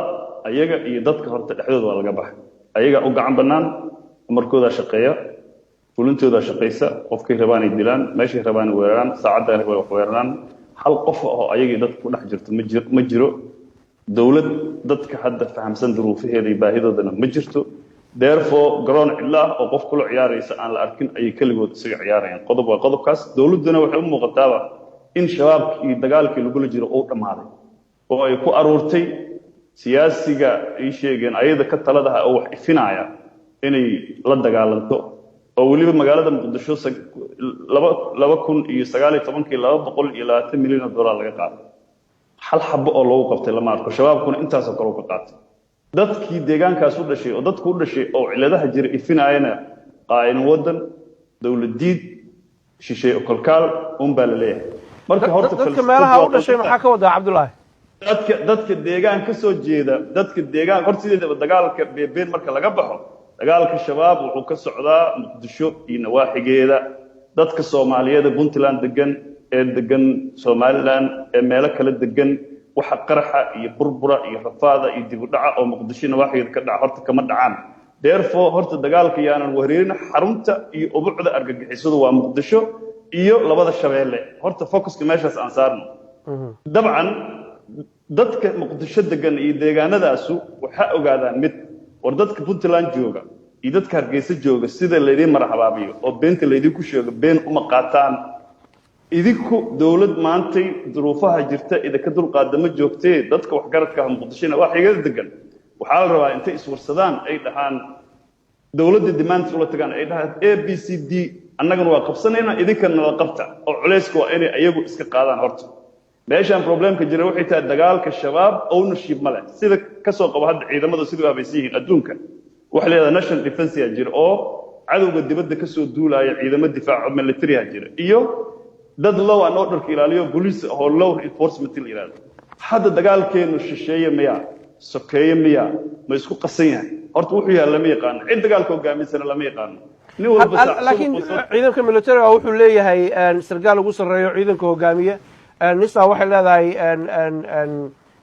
Speaker 1: ayaga iyo dadka horta dhexdooda waa laga baxay. Ayaga u gacan bannaan, amarkoodaa shaqeeya, fulintoodaa shaqaysa. Qofkay rabaan ay dilaan, meeshay rabaan ay weeraraan, saacadda rabaan wax weeraraan. Hal qof oo ayagii dadka ku dhex jirto ma jiro, ma jiro. Dowlad dadka hadda fahamsan duruufaheeda iyo baahidoodana ma jirto. Therefore, garoon cidlo ah oo qof kula ciyaaraysa aan la arkin ayay keligood isaga ciyaarayaan. Qodob waa qodobkaas. Dowladduna waxay u muuqataaba in Shabaabkii iyo dagaalkii lagula jiro uu dhammaaday oo ay ku aruurtay siyaasiga ay sheegeen ayada ka taladaha oo wax ifinaya inay la dagaalanto, oo weliba magaalada Muqdisho 2019-kii $220 milyan oo laga qaaday. Hal xabo oo loogu qabtay lama arko. Shabaabkuna intaasoo kale u ka qaatay. Dadkii deegaankaas u dhashay oo dadku u dhashay oo ciladaha jira ifinaayana qaa'in waddan, dowlad diid, shisheeye kolkaal un baa la leeyahay. Marka horta
Speaker 2: Dadka meelaha u dhashay maxaa ka wadaa, Cabdullaahi?
Speaker 1: Dadka deegaan ka soo jeeda, dadka deegaan. Horta sideedaba dagaalka beebeen marka laga baxo, dagaalka Shabaab wuxuu ka socdaa Muqdisho iyo nawaaxigeeda. Dadka Soomaaliyeed ee Puntland degan, ee degan Somaliland, ee meelo kale degan, waxa qaraxa iyo burbura iyo rafaada iyo dib u dhaca oo Muqdisho nawaaxigeeda ka dhaca horta kama dhacaan. Therefore, horta dagaalka yaanan wareerin. Xarunta iyo ubucda argagixisadu waa Muqdisho iyo labada Shabeelle. Horta focuska meeshaas aan saarno. Dabcan dadka Muqdisho degan iyo deegaanadaasu waxaa ogaadaan mid war, dadka Puntland jooga iyo dadka Hargeysa jooga sida laydin marxabaabiyo oo beenta laydinku sheego been uma qaataan. Idinku dowlad maantay duruufaha jirta idinka dulqaada ma joogtee. Dadka waxgaradka ah Muqdishona wax igada degan waxaa la rabaa intay iswarsadaan ay dhahaan dowladda demands ula tagaan, ay dhahaan A B C D, annagana waa qabsanaynaa, idinkana la qabta, oo culayska waa inay iyagu iska qaadaan. Horta meeshaan problemka jira waxay tahay dagaalka Shabaab ownership ma leh. Sida ka soo qabo hadda ciidamadu sidai u habaysan yihiin adduunka, waxa la yidhahdaa national defense yaa jira oo cadowga dibadda ka soo duulaya ciidamo difaaco military ha jira, iyo dad law and orderka ilaaliyo, police oo law enforcement la yidhahdo. Hadda dagaalkeenu shisheeye miya, sokeeye miya, ma isku qasan yahay? Horta wuxuu yahay lama yaqaano, cid dagaalka hogaaminsana lama yaqaano. Nin walba
Speaker 2: Laakiin ciidanka militariga wuxuu leeyahay sarkaal ugu sarreeyo ciidanka hogaamiye. NISA waxay leedahay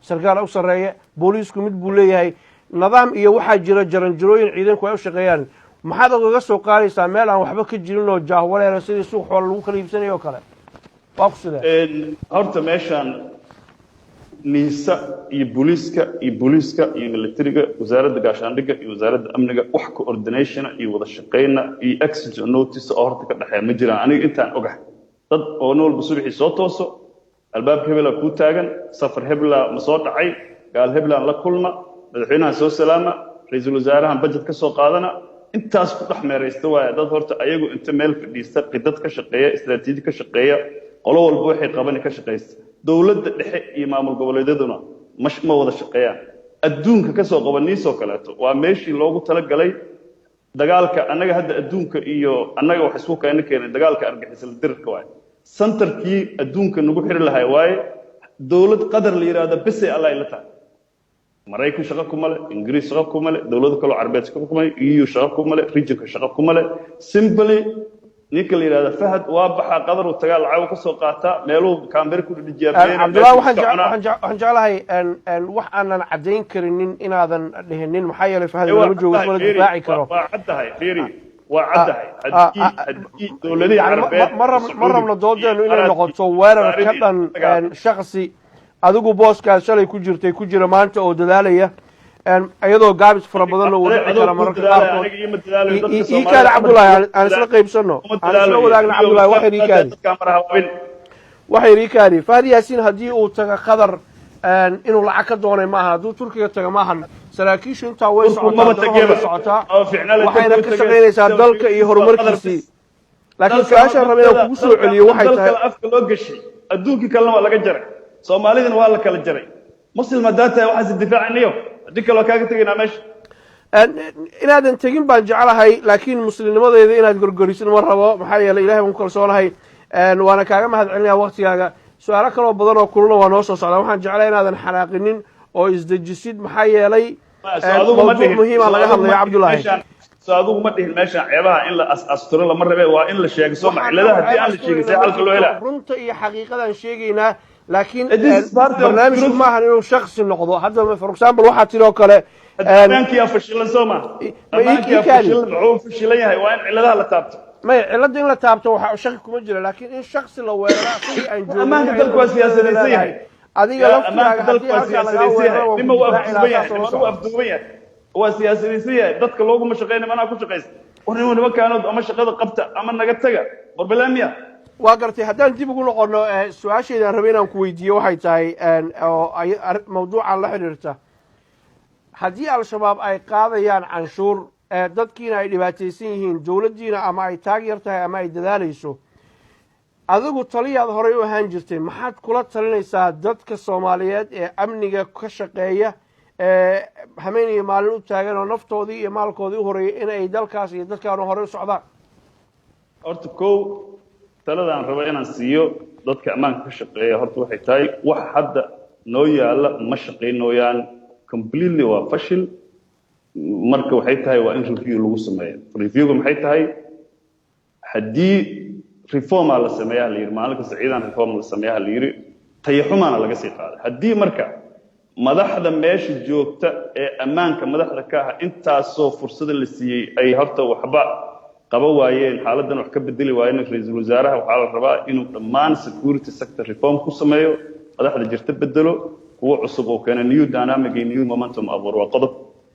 Speaker 2: sarkaal u sarreeya. Booliisku mid buu leeyahay. Nidaam iyo waxaa jira jaranjarooyin ciidanku ay u shaqeeyaan. Maxaad ogaga soo qaadaysaa meel aan waxba ka jirin oo jaahwareera, sidii suuq xoola lagu kala iibsanayo oo kale? Waa ku sidee?
Speaker 1: Horta meeshaan NISA iyo booliiska iyo militariga, wasaaradda gaashaandhigga iyo wasaaradda amniga, wax coordinationa iyo wada shaqayna iyo exchange notice oo horta ka dhexeeya ma jiraan, aniga intaan ogahay. Dad oo nin walba subaxii soo tooso, albaabka hebelaa kuu taagan, safar hebelaa ma soo dhacay, gaal hebelaan la kulma, madaxweynahan soo salaama, ra-iisul wasaarahan budget ka soo qaadana, intaas ku dhex meeraysta waaya. Dad horta ayagu inta meel fadhiista, qidad ka shaqeeya, istaraatiiji ka shaqeeya, qolo walba waxay qabani ka shaqaysta. Dowladda dhexe iyo maamul goboleedyaduna ma wada shaqeeyaan. Adduunka ka soo qaba niisoo kaleeto waa meeshii loogu talagalay dagaalka. Annaga hadda adduunka iyo annaga wax isku keena keenay dagaalka argagixisla dirirka waaye, centerkii adduunka nagu xiri lahay waaye. Dowlad Qadar la yidhaahdo besay Allah ila tahay. Maraykan shaqo kuma le, Ingiriis shaqo kuma le, dowlado kaloo Carbeed shaqo kuma le, EU shaqo kuma le, regionka shaqo kuma le. Simply ninka la yidhahda Fahad waa baxaa, Qadar uu tagaa, lacag ka soo qaataa, meeluhu kaamberi ku dhidhijiyaa.
Speaker 2: Cabdullahi, waxaan jeclahay wax aanan caddayn karinin inaadan dhihinin, maxaa yeelay Fahad lama joogo, ismana difaaci karo.
Speaker 1: Waa caddahay, fiiri, waa caddahay. Haddii dowladihii Carbeed
Speaker 2: Ma rabno doodeenu inay noqoto weerar ka dhan shaksi. Adigu booskaas shalay ku jirtay ku jira maanta oo dadaalaya, iyadoo gaabis fara badanna uu dhici kara mararka qaarkood. Ii kaadi, Cabdullaahi, aan isla qaybsano, aan isla wadaagna. Cabdullahi, waxayr ii kaadi, waxayr ii kaadi. Fahad Yaasiin haddii uu taga Qatar inuu lacag ka doonay maaha, hadduu Turkiga taga maahan. Saraakiishu intaa way socotaa, way socotaa, waxayna ka shaqaynaysaa dalka iyo horumarkiisii. Laakiin su-aashaan raba inaan kugu soo celiyo waxay tahay
Speaker 1: afka loo gashay, adduunkii kalena waa laga jaray, Soomaalidina waa la kala jaray. Muslim haddaa tahay, waxaas difaacinayo, haddii kale waa kaaga tegaynaa meesha.
Speaker 2: Inaadan tegin baan jeclahay, laakiin muslimnimadeyda inaad gorgorisin ma rabo, maxaa yeelay Ilahay baan ku kalsoonahay, waana kaaga mahad celinaya waktigaaga. Su-aalo kaloo badan oo kuluna waa noo soo socdaa. Waxaan jeclay inaadan xanaaqinin oo isdejisid, maxaa yeelay mawduuc muhiima laga hadlaya, Cabdullaahi.
Speaker 1: So adigu ma dhihin meeshaan ceebaha in la asturo lama rabe, waa in la sheego, soo ma? Ciladaha haddii aan la sheegin, see xalka loo helaa?
Speaker 2: Runta iyo xaqiiqadaan sheegaynaa, laakiin barnaamijku maahan inuu shaksi noqdo. Hadda, for example, waxaa tiri oo kale
Speaker 1: Ammaankiyaa fashilan, soo ma? Ammaankiyaa fashilan. Muxuu fashilan yahay? Waa in ciladaha la taabto.
Speaker 2: Maya, cilada in la taabto waxa shaki kuma jira, laakiin in shaksi la weerara sidii aan joogin
Speaker 1: Ammaanka dalku waa siyaasadaysan yahay.
Speaker 2: Adiga laftigaaga haddii halkaa lagaa weeraro,
Speaker 1: nima waa afduuban yahay, nimana waa afduuban yahay, waa siyaasadaysan yahay. Dadka looguma shaqeynay, manaa ku shaqaysta. War nima, nimankaanood ama shaqada qabta ama naga taga, barbalamiya.
Speaker 2: Waa gartay. Haddaan dib ugu noqono su-aashaydaan rabay inaan ku weydiiyo waxay tahay oo mawduucan la xidhiirta: haddii Al-Shabaab ay qaadayaan canshuur, dadkiina ay dhibaataysan yihiin, dowladdiina ama ay taag yar tahay ama ay dadaalayso, adigu taliyaad horey u ahaan jirtay, maxaad kula talinaysaa dadka Soomaaliyeed ee amniga ka shaqeeya, ee hameen iyo maalin u taagan oo naftoodii iyo maalkoodii u horeeyay in ay dalkaas iyo dadkaanu horey u socdaan?
Speaker 1: Horta kow, talada aan rabo inaan siiyo dadka ammaanka ka shaqeeya horta waxay tahay: wax hadda noo yaalla ma shaqaynooyaan, completely waa fashil. Marka waxay tahay waa in review lagu sameeyo. Reviewga maxay tahay? Haddii reformaa la sameeyaa la yidhi, maalin kasta ciidan reform la sameeyaa la yidhi, tayaxumaana laga sii qaaday. Haddii marka madaxda meesha joogta ee ammaanka madaxda ka ah intaasoo fursada la siiyey ay horta waxba qaba waayeen, xaaladdan wax ka bedeli waayeen, ra-iisul wasaaraha waxaa la rabaa inuu dhammaan security sector reform ku sameeyo, madaxda jirta bedelo, kuwo cusub oo keena, new dynamic iyo new momentum abuur. Waa qodob.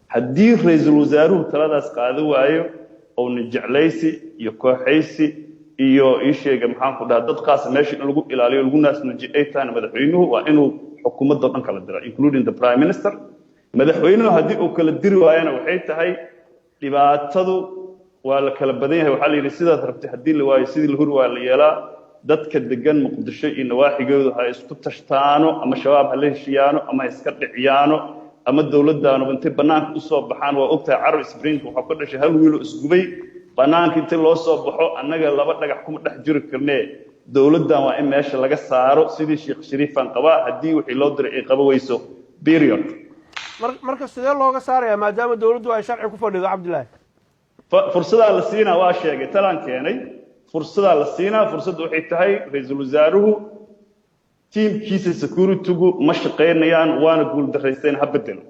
Speaker 1: Haddii ra-iisul wasaaruhu taladaas qaado waayo, oona jeclaysi iyo kooxaysi iyo ii sheega, maxaan ku dhaha, dad qaasa meesha in lagu ilaaliyo, lagu naasnuujiyo ay tahayna, madaxweynuhu waa inuu xukuumadda dhan kala dira, including the prime minister. Madaxweynuhu haddii uu kala diri waayona, waxay tahay dhibaatadu waa la kala badan yahay. Waxaa la yidhi, sidaad rabtay haddii la waayo, sidii la huri waa la yeelaa. Dadka degan Muqdisho iyo nawaaxigoodu ha isku tashtaano, ama Shabaab ha la heshiiyaano, ama ha iska dhiciyaano, ama dowladdaanu intay bannaanka usoo baxaan. Waa ogtahay, Arab Spring waxaa ka dhashay hal wiilo isgubay. Bannaanka inta loo soo baxo, annaga laba dhagax kuma dhex jiri karnee, dowladdan waa in meesha laga saaro, sidii Sheekh Shariifaan qabaa, haddii wixii loo diray ay qaba weyso, period.
Speaker 2: Marka sidee looga saarayaa, maadaama dowladdu ay sharci ku fadhido, Cabdillaahi?
Speaker 1: Fursadaa la siinaa, waa sheegay, talaan keenay, fursadaa la siinaa. Fursadda waxay tahay ra-iisul wasaaruhu tiimkiisa securitygu ma shaqaynayaan, waana guuldaraysteen, ha bedelo.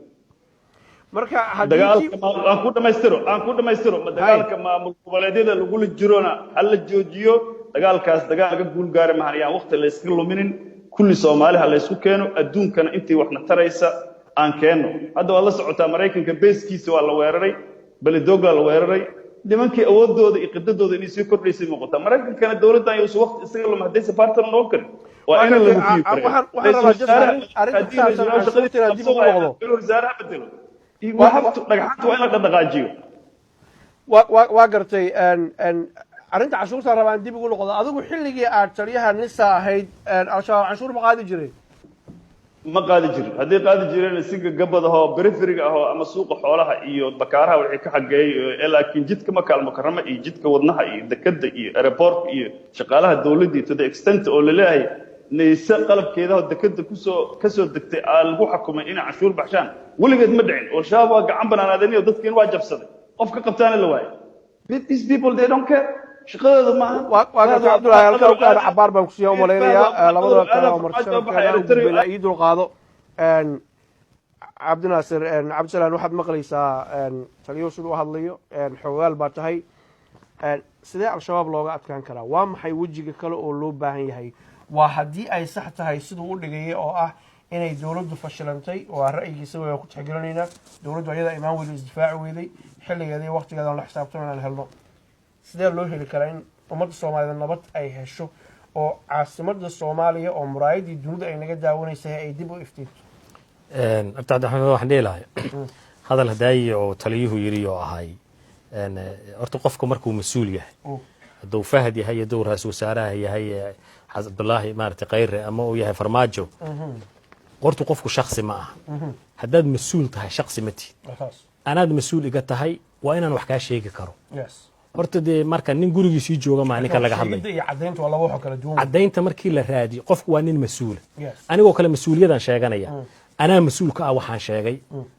Speaker 2: Marka haddii
Speaker 1: Dagaalka aan ku dhamaystiro, aan ku dhamaystiro, ma dagaalka maamul goboleedyada lagula jirona ha la joojiyo. Dagaalkaas dagaal laga guul gaari mahan, yaan waqti la iska luminin. Kulli Soomaali ha la isku keeno, adduunkana intii waxna taraysa aan keenno. Hadda waad la socotaa, Maraykanka beeskiisa waa la weeraray, Beledogla la weeraray. Nimankii awoodooda iyo qidadooda inay sii kordhaysay muuqataa. Maraykankana dowladdan yuusan waqti isaga luma haddaysa partner noqon karin, waa in la hufiyo.
Speaker 2: Waxaan rabaa just arrin ku saabsan canshuurta inaad dib ugu noqdo.
Speaker 1: Wasaaraha bedelo, dhagxanta waa in la dhaqdhaqaajiyo.
Speaker 2: Waa gartay. Arrinta canshuurta rabaan dib ugu noqdo. Adigu xilligii aad taliyaha NISA ahayd, Al-Shabaab canshuur ma qaadi jiray?
Speaker 1: Ma qaadi jirin. Hadday qaadi jireen, si gagabad ahoo periphery-ga ahoo ama suuqa xoolaha iyo bakaaraha wixii ka xageeyay, laakiin jidka Maka Almukarama iyo jidka wadnaha iyo dekadda iyo airport-ka iyo shaqaalaha dowladda, to the extent oo laleeyahay NISA qalabkeedaho dekadda kusoo kasoo degtay aa lagu xakumay inay canshuur baxshaan, weligeed ma dhicin. Oo Shabaab waa gacan banaanaadeen iyo dadkiin waa jabsaday, qof ka qabtaana la waayay. These people, they don't care, shaqadooda maaha.
Speaker 2: Waa gartay, Cabdullaahi. Halkaa u gaar cabaar baan kusiiya umalaynayaa. Labada kale oo marti sharafkeena u gudbayna, ii dul qaado. Cabdinaasir Cabdisalaan, waxaad maqlaysaa taliyuhu siduu u hadlayo. Xogaal baa tahay. Sidee Al-Shabaab looga adkaan karaa? Waa maxay wejiga kale oo loo baahan yahay? Waa haddii ay sax tahay siduu u dhigayay oo ah inay dowladdu fashilantay, waa ra'yigiisa waa ku tixgelinaynaa. Dowladdu ayada imaan weyday, isdifaaci weyday, xilligeeda iyo waqtigeeda aan la xisaabtamo inaan helno. Sidee loo heli karaa in ummadda Soomaaliyeed nabad ay hesho oo caasimadda Soomaaliya oo muraayadii dunida ay naga daawanaysay ay dib u iftiinto?
Speaker 4: Horta, Cabdiraxmaan, waxaan dhihi lahay hadal hadaayi oo taliyuhu yidhi oo ahay, horta qofku markuu mas-uul yahay, hadduu Fahad yahay, hadduu ra-iisul wasaaraha yahay Xasan Cabdulaahi maaragtay Khayre, ama uu yahay Farmaajo, horta qofku shaksi ma aha. Haddaad mas-uul tahay, shaksi ma tihid. Anaad mas-uul iga tahay, waa inaan wax kaa sheegi karo. Horta dee marka nin gurigiisii jooga maa ninka laga hadlay.
Speaker 2: Sheegidda iyo caddaynta waa laba wax oo kala duwan.
Speaker 4: Caddaynta markii la raadiyo, qofku waa nin mas-uula. Anigoo kale mas-uuliyadaan sheeganaya, anaa mas-uul ka ah waxaan sheegay,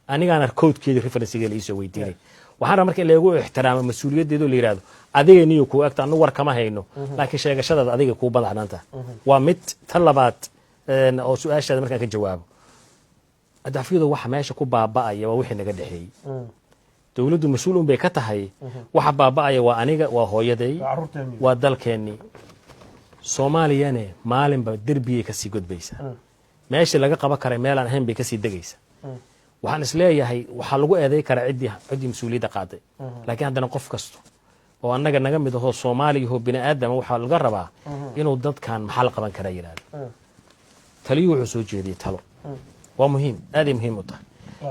Speaker 4: anigaana koodkeeda reference-iga la iisoo weydiinay. Waxaan rabaa marka in lagu ixtiraamo mas-uuliyaddeedo, la yidhahdo adiga niyo kuu egta, anu war kama hayno, laakiin sheegashadaada adiga kuu badacnaan tahay. Waa mid. Tan labaad oo su-aashaada markaan ka jawaabo, adafyadu waxa meesha ku baaba'aya waa wixii naga dhexeeyey. Dowladdu mas-uul un bay ka tahay. Waxa baaba'aya waa aniga, waa hooyaday,
Speaker 2: waa carruurteennii,
Speaker 4: waa dalkeennii. Soomaaliyane maalinba derbiyay kasii godbaysaa, meeshii laga qaban karay meelaan ahayn bay kasii degaysaa. Waxaan is leeyahay waxaa lagu eeday karaa ciddii mas-uuliyadda qaaday, laakiin haddana qof kasto oo annaga naga mid ahoo Soomaaliyahoo bini aadama waxaa laga rabaa inuu dadkan maxaa la qaban karaa yidhahdo. Taliyuhu wuxuu soo jeediyey talo, waa muhiim, aaday muhiim u tahay,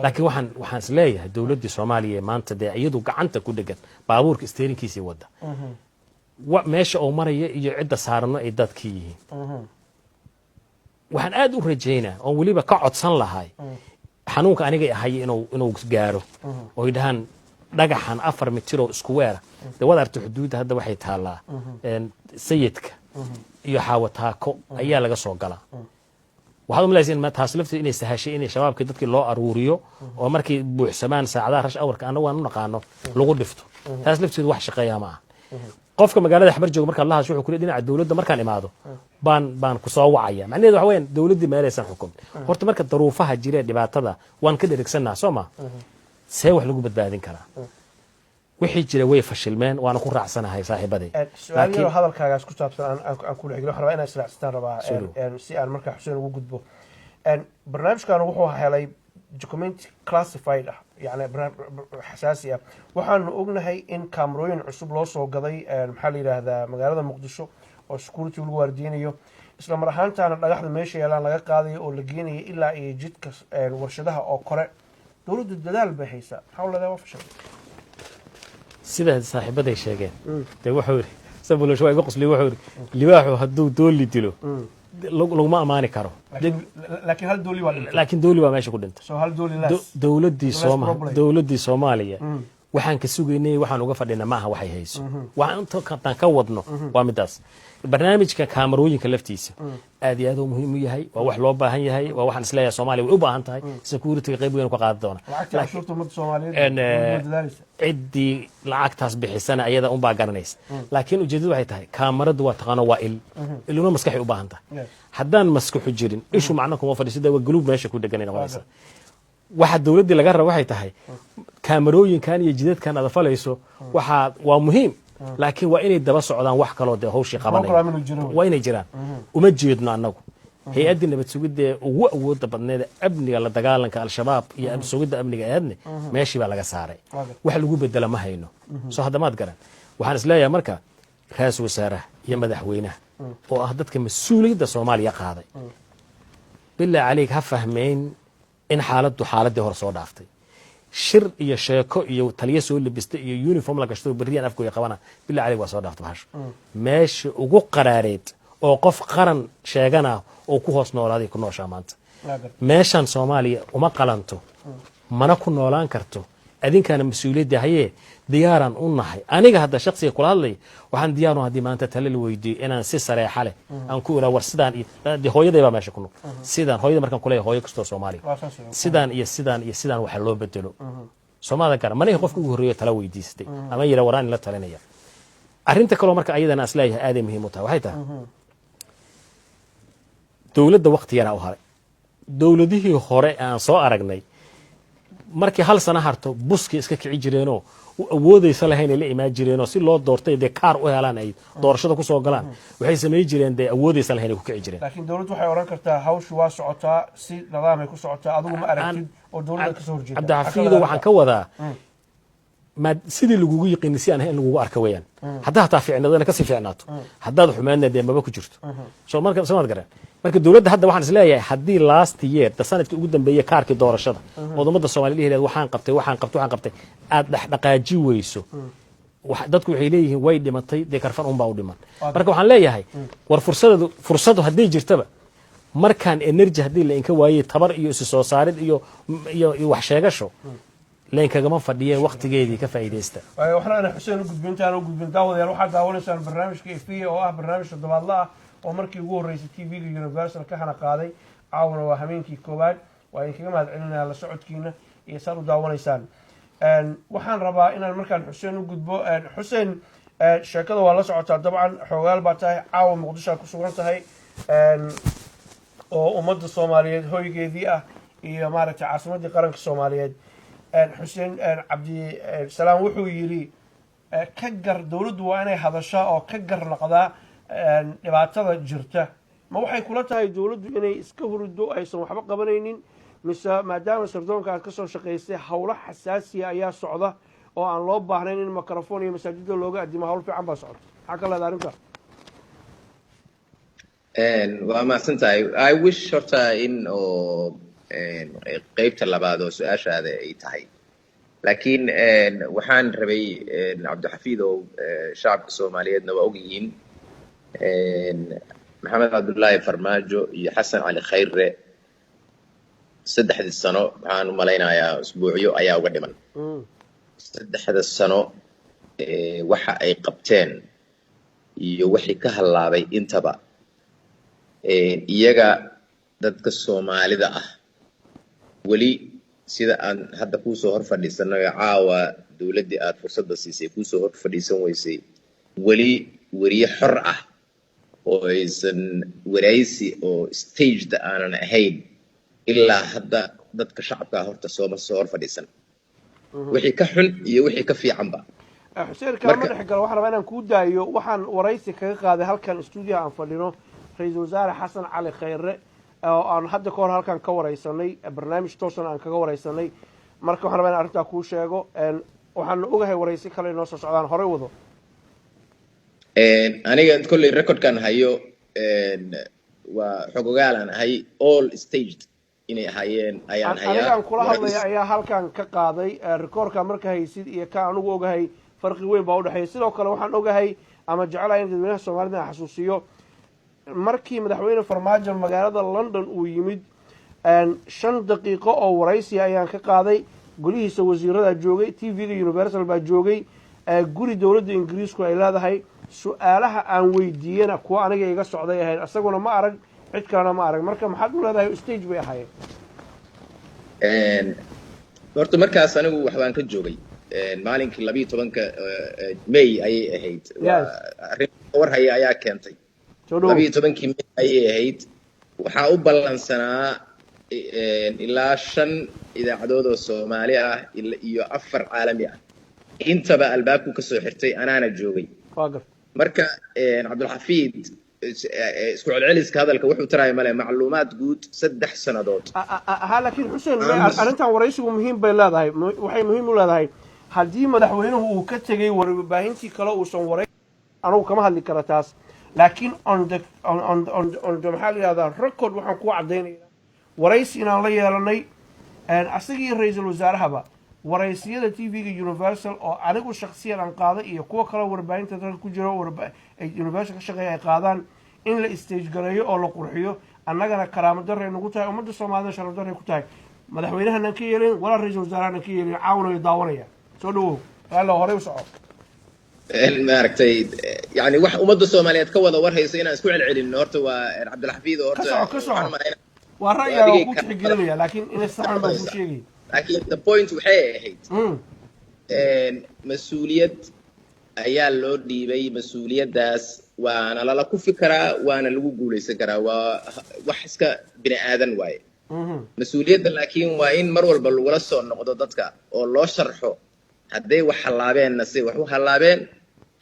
Speaker 4: laakiin waxaan is leeyahay dowladdii Soomaaliya ee maanta dee iyadu gacanta ku dhegan baabuurka steering-kiisii wadda, meesha uu maraya iyo cidda saarano ay dadkii yihiin. Waxaan aad u rajaynaa oon weliba ka codsan lahay xanuunka aniga ahay inuu gaaro oo ay dhahaan dhagaxan 4 mitiroo isku weera. Dee waad aragtay xuduudda hadda waxay taallaa Sayidka iyo Xaawataako ayaa laga soo galaa. Waxaad umalaysa in taas lafteed inay sahashay inay shabaabkii dadkii loo aruuriyo oo markay buuxsamaan saacadaha rush hour-ka annagu aan u naqaano lagu dhifto. Taas lafteedu wax shaqeeya ma aha. Qofka magaalada Xamar jooga markaad la hadasho, wuxuu ku leeyahay dhinaca dowladda markaan imaado baan ku soo wacaya. Macnaheedu waxa weeyaan dowladdii meelaysan xukumin. Horta marka daruufaha jira ee dhibaatada waan ka dherigsannaha, soo ma? See wax lagu badbaadin karaa? Wixii jira way fashilmeen, waana ku raacsanahay saaxiibaday.
Speaker 2: Su-aal yaroo hadalkaagaas ku saabsan aan ku dhexgelo, waxaan rabaa inaan israacsitaan rabaa
Speaker 4: Soo dhow.
Speaker 2: Si aan markaa Xuseen ugu gudbo. Barnaamijkan wuxuu helay document classified ah, yani xasaasi ah. Waxaanu ognahay in kaamarooyin cusub loo soo gaday maxaa la yidhaahdaa, magaalada Muqdisho oo security lagu waardiynayo, isla mar ahaantaana dhagaxda meesha yaalaan laga qaadayo oo la geenayo ilaa iyo jidka warshadaha oo kore. Dowladdu dadaal bay haysaa. Maxaa u leedahay waa fashil?
Speaker 4: Sida saaxiibaday sheegeen, dee wuxuu yidhi Sabulosh, waa iga qosliy, wuxuu yidhi libaaxu hadduu dooli dilo laguma ammaani karo.
Speaker 2: Laakiin hal dooli waa dhintay.
Speaker 4: Laakiin dooli baa meesha ku dhintay.
Speaker 2: So hal dooli less.
Speaker 4: Dowladdii
Speaker 2: less
Speaker 4: Sooma
Speaker 2: problem.
Speaker 4: Dowladdii Soomaaliya waxaan ka sugaynay, waxaan uga fadhina maaha waxay hayso. Waxaan inta kataan ka wadno waa midaas. Barnaamijka kaamarooyinka laftiisa aad iyo aad uu muhiim u yahay, waa wax loo baahan yahay, waa waxaan isleeyahay Soomaaliya way u baahan tahay, security qayb weyn ka qaadan doona.
Speaker 2: Lacagtii canshuurta ummadda Soomaaliyeed way dadaalaysa.
Speaker 4: Ciddii lacagtaas bixisana ayada unbaa garanaysa, laakiin ujeedadu waxay tahay kaamaradu waa taqaano, waa il, iluna maskaxay u baahan tahay. Haddaan maskaxu jirin, ishu macno kuma fadhiso, waa guluub meesha ku dheganay noqonaysa. Waxa dowladdii laga raba waxay tahay kaamarooyinkan iyo jidadkan aad falayso waxaa waa muhiim, laakiin waa inay daba socdaan wax kaloo dee hawshii qabanaya.
Speaker 2: Program inuu jiro.
Speaker 4: Waa inay jiraan. Uma jeedno annagu. Hay-addii nabad sugidda ee ugu awooda badneed ee amniga, la dagaalanka Al-Shabaab iyo sugidda amniga aadne, meeshii baa laga saaray. Wax lagu bedela ma hayno. Soo haddamaad garan, waxaan isleeyahay marka ra-iisul wasaaraha iyo madaxweynaha oo ah dadka mas-uuliyadda Soomaaliya qaaday, bilaa caleyg, ha fahmeyn in xaaladdu xaaladii hore soo dhaaftay. Shir iyo sheeko iyo taliyo soo labista iyo uniform la gashto, berriyaan afkooya qabana, bilaa caleyg, waa soo dhaaftay bahasho. Meesha ugu qaraareed oo qof qaran sheegana oo ku hoos noolaaday ku nooshaa maanta meeshan Soomaaliya uma qalanto, mana ku noolaan karto. Adinkaana mas-uuliyadda hayee, diyaaraan u nahay. Aniga hadda shaksiga kula hadlay, waxaan diyaar u haddii maanta tale la weydiiyo inaan si sareexa leh aan ku iraa, war sidaan iyo dee hooyaday baa meesha ku nool, sidaan hooyada markaan kuleeyahay, hooyo kastoo Soomaaliya, sidaan iyo sidaan iyo sidaan waxa loo bedelo. Soomaalida gara manihi qofka ugu horreeyo tala weydiistay ama yira waraan ila talinaya. Arrinta kaloo marka ayadana as leeyahay aaday muhiim u tahay waxay tahay, dowladda waqti yaraa u haray. Dowladihii hore aan soo aragnay, markii hal sano harto buskii iska kici jireenoo u awoodaysa lahayn ay la imaan jireenoo si loo doortay dee kaar u helaan, ay doorashada kusoo galaan, waxay samay jireen dee awoodaysa lahayn ay ku kici jireen.
Speaker 2: Laakiin dowladdu waxay odhan kartaa hawshu waa socotaa, si nidaamay ku socotaa. Adigu ma aragtid oo dowladda kasoo horjeeda?
Speaker 4: Cabdixafiido, waxaan ka wadaa maa sidii lagugu yiqiini si aan ahayn in lagugu arka weeyaan. Haddaa hataa fiicnaadana kasii fiicnaato, haddaad xumeedna dee maba ku jirto. So marka somaad garan, marka dowladda hadda waxaan isleeyahay haddii last year da sanadkii ugu dambeeyey kaarkii doorashada ood ummadda Soomaliya dhihi lahayd waxaan qabtay, waxaan qabtay, waxaan qabtay, aad dhexdhaqaaji weyso, dadku waxay leeyihiin way dhimatay, dee karfan unbaa u dhiman. Marka waxaan leeyahay, war fursadadu, fursadu hadday jirtaba, markaan energy haddii la inka waayey, tabar iyo isu soo saarid iyo wax sheegasho lainkagama fadhiyeen, waktigeedii ka faa'iidaysta.
Speaker 2: Waxna ana Xuseen u gudbin. Intaan u gudbin, daawadayaal, waxaad daawanaysaan barnaamijka Efiya oo ah barnaamij toddobaadla ah oo markii ugu horreysay TV-ga Universal ka hana qaaday. Caawana waa hameenkii koowaad. Waa idinkaga mahad celinayaa la socodkiina iyo saad u daawanaysaan. Waxaan rabaa inaan markaan Xuseen u gudbo. Xuseen, sheekada waa la socotaa dabcan, xoogaal baa tahay, caawa Muqdishoa ku sugan tahay oo ummadda Soomaaliyeed hoygeedii ah iyo maaragtay caasimaddii qaranka Soomaaliyeed. Xuseen, Cabdisalaam wuxuu yidhi ka gar dowladdu waa inay hadashaa oo ka gar naqdaa dhibaatada jirta. Ma waxay kula tahay dowladdu inay iska hurido, aysan waxba qabanaynin, mise maadaama sirdoonka aad ka soo shaqaysay, howlo xasaasiya ayaa socda oo aan loo baahnayn in microphone iyo masaajida looga addimo, hawl fiican baa socota? Maxaa ka leedahay arrinta?
Speaker 3: Waa mahadsan tahay. I wish horta in oo qeybta labaad oo su-aashaada ay tahay, laakiin waxaan rabay, Cabdixafiidow, shacabka Soomaaliyeedna waa ogyihiin, Maxamed Cabdullaahi Farmaajo iyo Xasan Cali Khayre 3dii sano, waxaan u malaynayaa usbuucyo ayaa uga dhiman 3da sano. Waxa ay qabteen iyo wixii ka hallaabay intaba iyaga dadka Soomaalida ah weli sida aan hadda kuusoo hor fadhiisanayo caawa, dowladdii aad fursadda siisay kuusoo hor fadhiisan weysay, weli weriye xor ah oo aysan waraysi oo staged aanan ahayn ilaa hadda dadka shacabkaa horta sooma soo hor fadhiisan, wixii ka xun iyo wixii ka fiicanba.
Speaker 2: Xuseen, kaama dhex galo, waxaan rabaa inaan kuu daayo. Waxaan waraysi kaga qaaday halkan stuudiyaha aan fadhino ra-iisul wasaare Xasan Cali Khayre oo aan hadda ka hor halkan ka waraysanay, barnaamij toosan aan kaga waraysanay. Marka waxaan rabaa in arrintaa kuu sheego. Waxaan ogahay waraysi kale inoo soo socdaan. Horey wado.
Speaker 3: Aniga kolley recordkan hayo waa xogogaalaan ahay, all staged inay ahaayeen ayaan hayaa.
Speaker 2: Anigaan kula hadlaya ayaa halkan ka qaaday recordka. Marka haysid iyo ka anugu ogahay farqi weyn baa udhexeeya. Sidoo kale waxaan ogahay ama jecelahay in dadweynaha Soomaalida aan xasuusiyo, markii madaxweyne Farmaajo magaalada London uu yimid, 5 daqiiqo oo waraysiya ayaan ka qaaday. Golihiisa wasiiradaa joogay, TV-ga Universal baa joogay, guri dowladda Ingiriisku ay leedahay. Su-aalaha aan weydiiyena kuwa aniga iga socday ahayd, isaguna ma arag, cid kalena ma arag. Marka maxaad u leedahay stage bay
Speaker 3: ahaayeen? Horta markaas anigu waxbaan ka joogay maalinkii 12-ka May ayay ahayd. Arrin war haya ayaa keentay. 12-kii May ayay ahayd. Waxaa u ballansanaa ilaa shan idaacadood oo Soomaali ah iyo afar caalami ah. Intaba albaabku kasoo xirtay, anaana joogay. Marka Cabdulxafiid, Isku celceliska hadalka wuxuu taraya male. Macluumaad guud, 3 sannadood.
Speaker 2: Ha, laakiin Xuseen, arrintan waraysigu muhiim bay leedahay. Waxay muhiim u leedahay, haddii madaxweynuhu uu ka tegey warbaahintii kale uusan waray, anugu kama hadli kara taas, laakiin on the maxaa la yidhahdaa, record, waxaan kuu caddaynaya waraysi inaan la yeelanay asagii ra-iisul wasaarahaba, waraysiyada TV-ga Universal oo anigu shaksiyan aan qaaday iyo kuwa kaleo warbaahinta dalka ku jiro Universal ka shaqeeya ay qaadaan, in la stage gareeyo oo la qurxiyo annagana karaamo darray nagu tahay, ummadda Soomaalida sharaf darray ku tahay. Madaxweynahanaan ka yeelin walaa ra-iisul wasaarahanaan ka yeelin. Caawinayo daawanaya. Soo dhawow, yalla, horey u soco.
Speaker 3: Maaragtay, yani wax ummadda Soomaaliyeed ka wada warhaysa inaan isku celcelinno horta waa Cabdilxafiid oo
Speaker 2: Ka
Speaker 3: horta
Speaker 2: soco, ka soco.
Speaker 3: waxaan umalaynaa
Speaker 2: Waa ra'yigaa, waa ku tixgelinaya, laakiin inay saxan baan kuu sheegay.
Speaker 3: Laakiin the point waxay ahayd, mas-uuliyad ayaa loo dhiibay. Mas-uuliyaddaas waana lala kufi karaa, waana lagu guulaysan karaa, waa wax iska bini aadan waaye mas-uuliyadda. Laakiin waa in mar walba lagula soo noqdo dadka oo loo sharxo hadday wax hallaabeenna say wax u hallaabeen,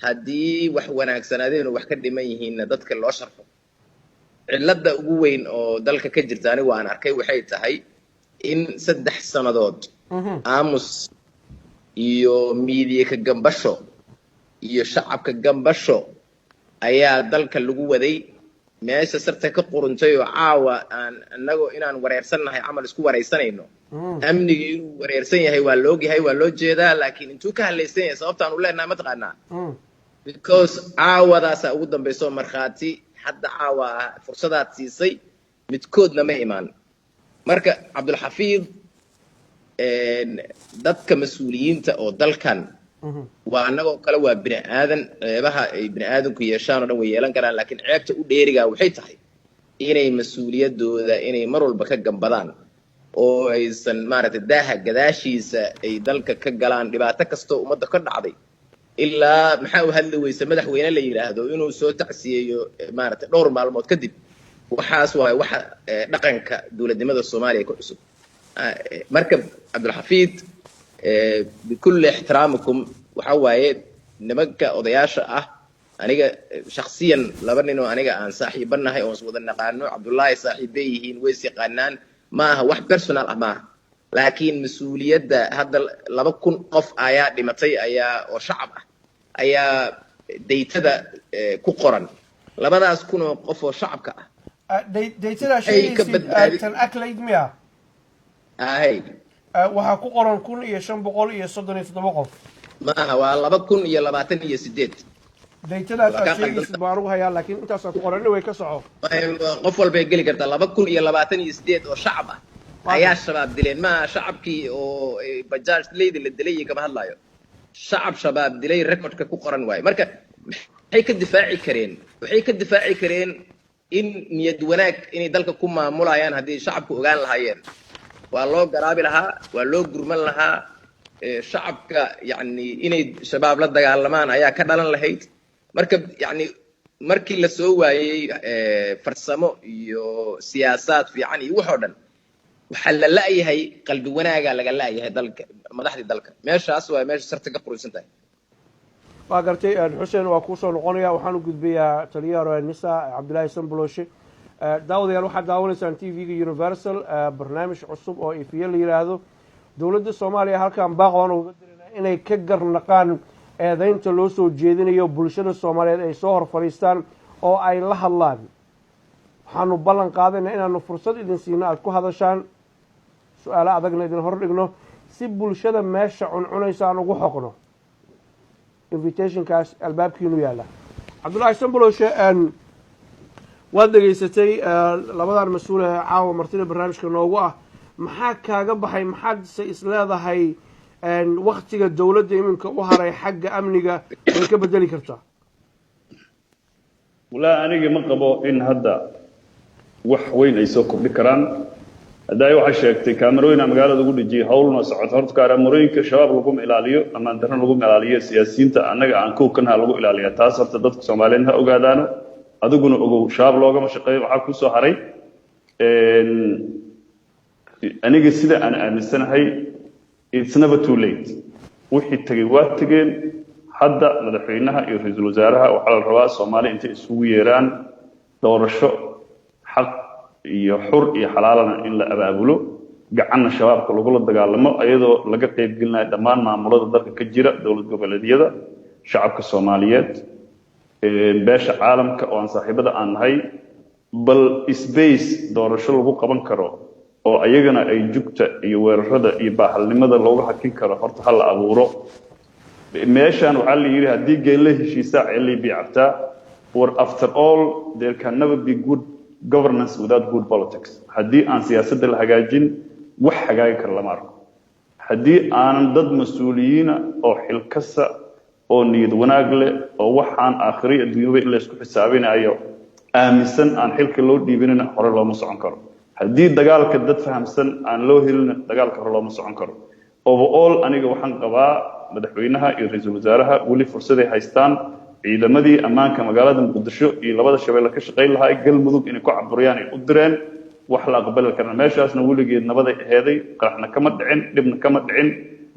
Speaker 3: haddii wax wanaagsanaadeen oo wax ka dhiman yihiinna dadka loo sharxo. Cilladda ugu weyn oo dalka ka jirta anigu aan arkay waxay tahay in 3 sannadood aamus iyo miidiye ka gambasho iyo shacabka gambasho ayaa dalka lagu waday. Meesha sarta ka quruntay oo caawa aan annagoo inaan wareersannahay camal isku waraysanayno, amnigii inuu wareersan yahay waa laogyahay, waa loo jeedaa, laakiin intuu ka hadlaysan yahay sababtaan u leenahay mataqaanaa? Because caawadaasaa ugu dambayso markhaati hadda caawa ah fursadaad siisay midkoodna ma imaan. Marka Cabdulxafiid, dadka mas-uuliyiinta oo dalkan waa annagoo kale, waa bini aadan. Ceebaha ay bini aadanku yeeshaan oo dhan way yeelan karaan, laakiin ceebta u dheerigaa waxay tahay inay mas-uuliyaddooda inay mar walba ka gambadaan oo aysan maaragtay daaha gadaashiisa ay dalka ka galaan. Dhibaato kastoo ummadda ka dhacday, ilaa maxaa u hadli weyse madaxweyne la yidhaahdo inuu soo tacsiyeeyo maaragtay dhowr maalmood kadib, waxaas waay waxa dhaqanka dowladnimada Soomaaliya ku cusub. Marka Cabdulxafiid, bikulli ixtiraamikum, waxa waaye nimanka odayaasha ah, aniga shaksiyan laba nin oo aniga aan saaxiibanahay oo is wada naqaano, Cabdullaahi saaxiibbay yihiin, way is yaqaanaan, ma aha wax personal ah maaha, laakiin mas-uuliyadda hadda 2000 qof ayaa dhimatay ayaa oo shacab ah ayaa daytada ku qoran. Labadaas kun oo qof oo shacabka ah
Speaker 2: Daytadaa
Speaker 3: ay ka
Speaker 2: sheegaysid
Speaker 3: badbaadi
Speaker 2: tan aclayd miya?
Speaker 3: Ahay.
Speaker 2: Waxaa ku qoran 1537 qof.
Speaker 3: Maaha, waa 2028.
Speaker 2: Daytadaas
Speaker 3: Waa
Speaker 2: aad
Speaker 3: kaa qaldan.
Speaker 2: sheegaysid baan ugu hayaa, laakiin intaasaa ku qoran. Anyway, ka soco.
Speaker 3: Qof walbay geli kartaa. 2028 oo shacab ah ayaa Shabaab dileen. Maaha shacabkii oo bajaaj leyda la dilay iyo kama hadlaayo, shacab Shabaab dilay recordka ku qoran waaye. Marka maxay ka difaaci kareen? Waxay ka difaaci kareen in niyad wanaag inay dalka ku maamulayaan. Haddii shacabku ogaan lahaayeen, waa loo garaabi lahaa, waa loo gurman lahaa. Shacabka yacni inay Shabaab la dagaalamaan ayaa ka dhalan lahayd. Marka yacni markii la soo waayey farsamo iyo siyaasaad fiican iyo waxoo dhan, waxaa la la'yahay qalbi wanaagaa laga la'yahay dalka, madaxdii dalka. Meeshaas waa meesha sarta ka quruxsan tahay.
Speaker 2: Waa gartay, Xuseen, waa kuusoo noqonaya. Waxaan u gudbayaa taliyaha hore NISA, Cabdilaahi Sanbalooshe. Daawadayaal, waxaad daawanaysaan TV-ga Universal, barnaamij cusub oo Ifiye la yidhaahdo. Dowladda Soomaaliya halkan baaq baan uga diranaa inay ka garnaqaan eedeynta loo soo jeedinayo bulshada Soomaaliyeed, ay soo hor fadhiistaan oo ay la hadlaan. Waxaanu ballan qaadayna inaanu fursad idin siino aada ku hadashaan, su-aalo adagna idin hor dhigno si bulshada meesha cuncunaysa aan ugu xoqno. Invitationkaas albaabkiinu yaalla. Cabdullaahi Sanbalooshe, waad dhegaysatay labadan mas-uul ee caawa martida barnaamijka noogu ah. Maxaa kaaga baxay? Maxaad se is leedahay waktiga dowladda iminka u haray xagga amniga way ka bedeli kartaa?
Speaker 1: Walaa, aniga ma qabo in hadda wax weyn ay soo kordhi karaan. Haddaay waxaa sheegtay kaamarooyina magaalada ugu dhejiyay, howlna socoto. Horta kaamarooyinka Shabaab laguma ilaaliyo, amaan darro laguma ilaaliyo, siyaasiyiinta annaga aan kow kanha lagu ilaaliya. Taas horta dadka Soomaaliyeed ha ogaadaano, adiguna ogow, Shabaab loogama shaqeeyo. Waxaa kusoo haray, aniga sida aan aaminsanahay, it's never too late. Wixii tegey waa tegeen. Hadda madaxweynaha iyo ra-iisul wasaaraha waxaa la rabaa Soomaali intay isugu yeeraan. Doorasho xaq iyo xur iyo xalaalana in la abaabulo, gacanna Shabaabka lagula dagaalamo, iyadoo laga qaybgelinayo dhammaan maamulada dalka ka jira, dowlad goboleedyada, shacabka Soomaaliyeed, beesha caalamka oo aan saaxiibada aan nahay. Bal space doorasho lagu qaban karo oo ayagana ay jugta iyo weerarada iyo baahalnimada looga hakin karo horta ha la abuuro. Meeshan waxaa la yidhi, haddii geelle heshiisaa, ceellay bay cabtaa. War, after all, there can never be good governance without good politics. Haddii aan siyaasadda la hagaajin, wax hagaagi kara lama arko. Haddii aanan dad mas-uuliyiina oo xilkasa oo niyad wanaag leh oo waxaan aakhiri adduunyaba in la isku xisaabinayo aaminsan aan xilka loo dhiibinina, hore looma socon karo. Haddii dagaalka dad fahamsan aan loo helina, dagaalka hore looma socon karo. Overall, aniga waxaan qabaa madaxweynaha iyo ra-iisul wasaaraha weli fursaday haystaan. Ciidamadii ammaanka magaalada Muqdisho iyo labada Shabeelle ka shaqayn lahaa, Galmudug inay ku caburiyaan ay u direen, wax la aqbali karna. Meeshaasna weligeed nabaday aheeday, qaraxna kama dhicin, dhibna kama dhicin.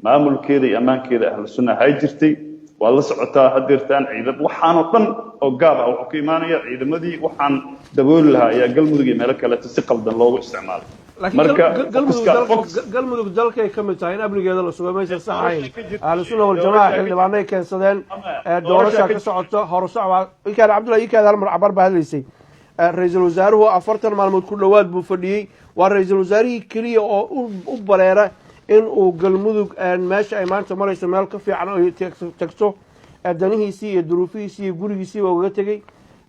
Speaker 1: Maamulkeeda iyo ammaankeeda Ahlu Sunna hay jirtay, waad la socotaa. Hadeertaan ciidan waxaanoo dhan oo gaab ah wuxuu ka imaanaya ciidamadii waxaan dabooli lahaa ayaa Galmudug iyo meelo kaleeto si qaldan loogu isticmaalay.
Speaker 2: Marka Galmudug dalkay ka mid tahay, in amnigeeda la sugo maysan sax ahayn? Ahlu Sunna Waljamaca xildhibaanay keensadeen, doorasha ka socoto, horusocbaa. Ikaad Cabdullahi, ikaad hal mar cabar baa hadlaysay. Ra-iisul wasaaruhu 40 maalmood ku dhowaad buu fadhiyey. Waa ra-iisul wasaarihii keliya oo u bareera in uu Galmudug meesha ay maanta marayso meel ka fiican ay tagto. Danihiisii iyo duruufihiisii iyo gurigiisiiba ugaga tegey.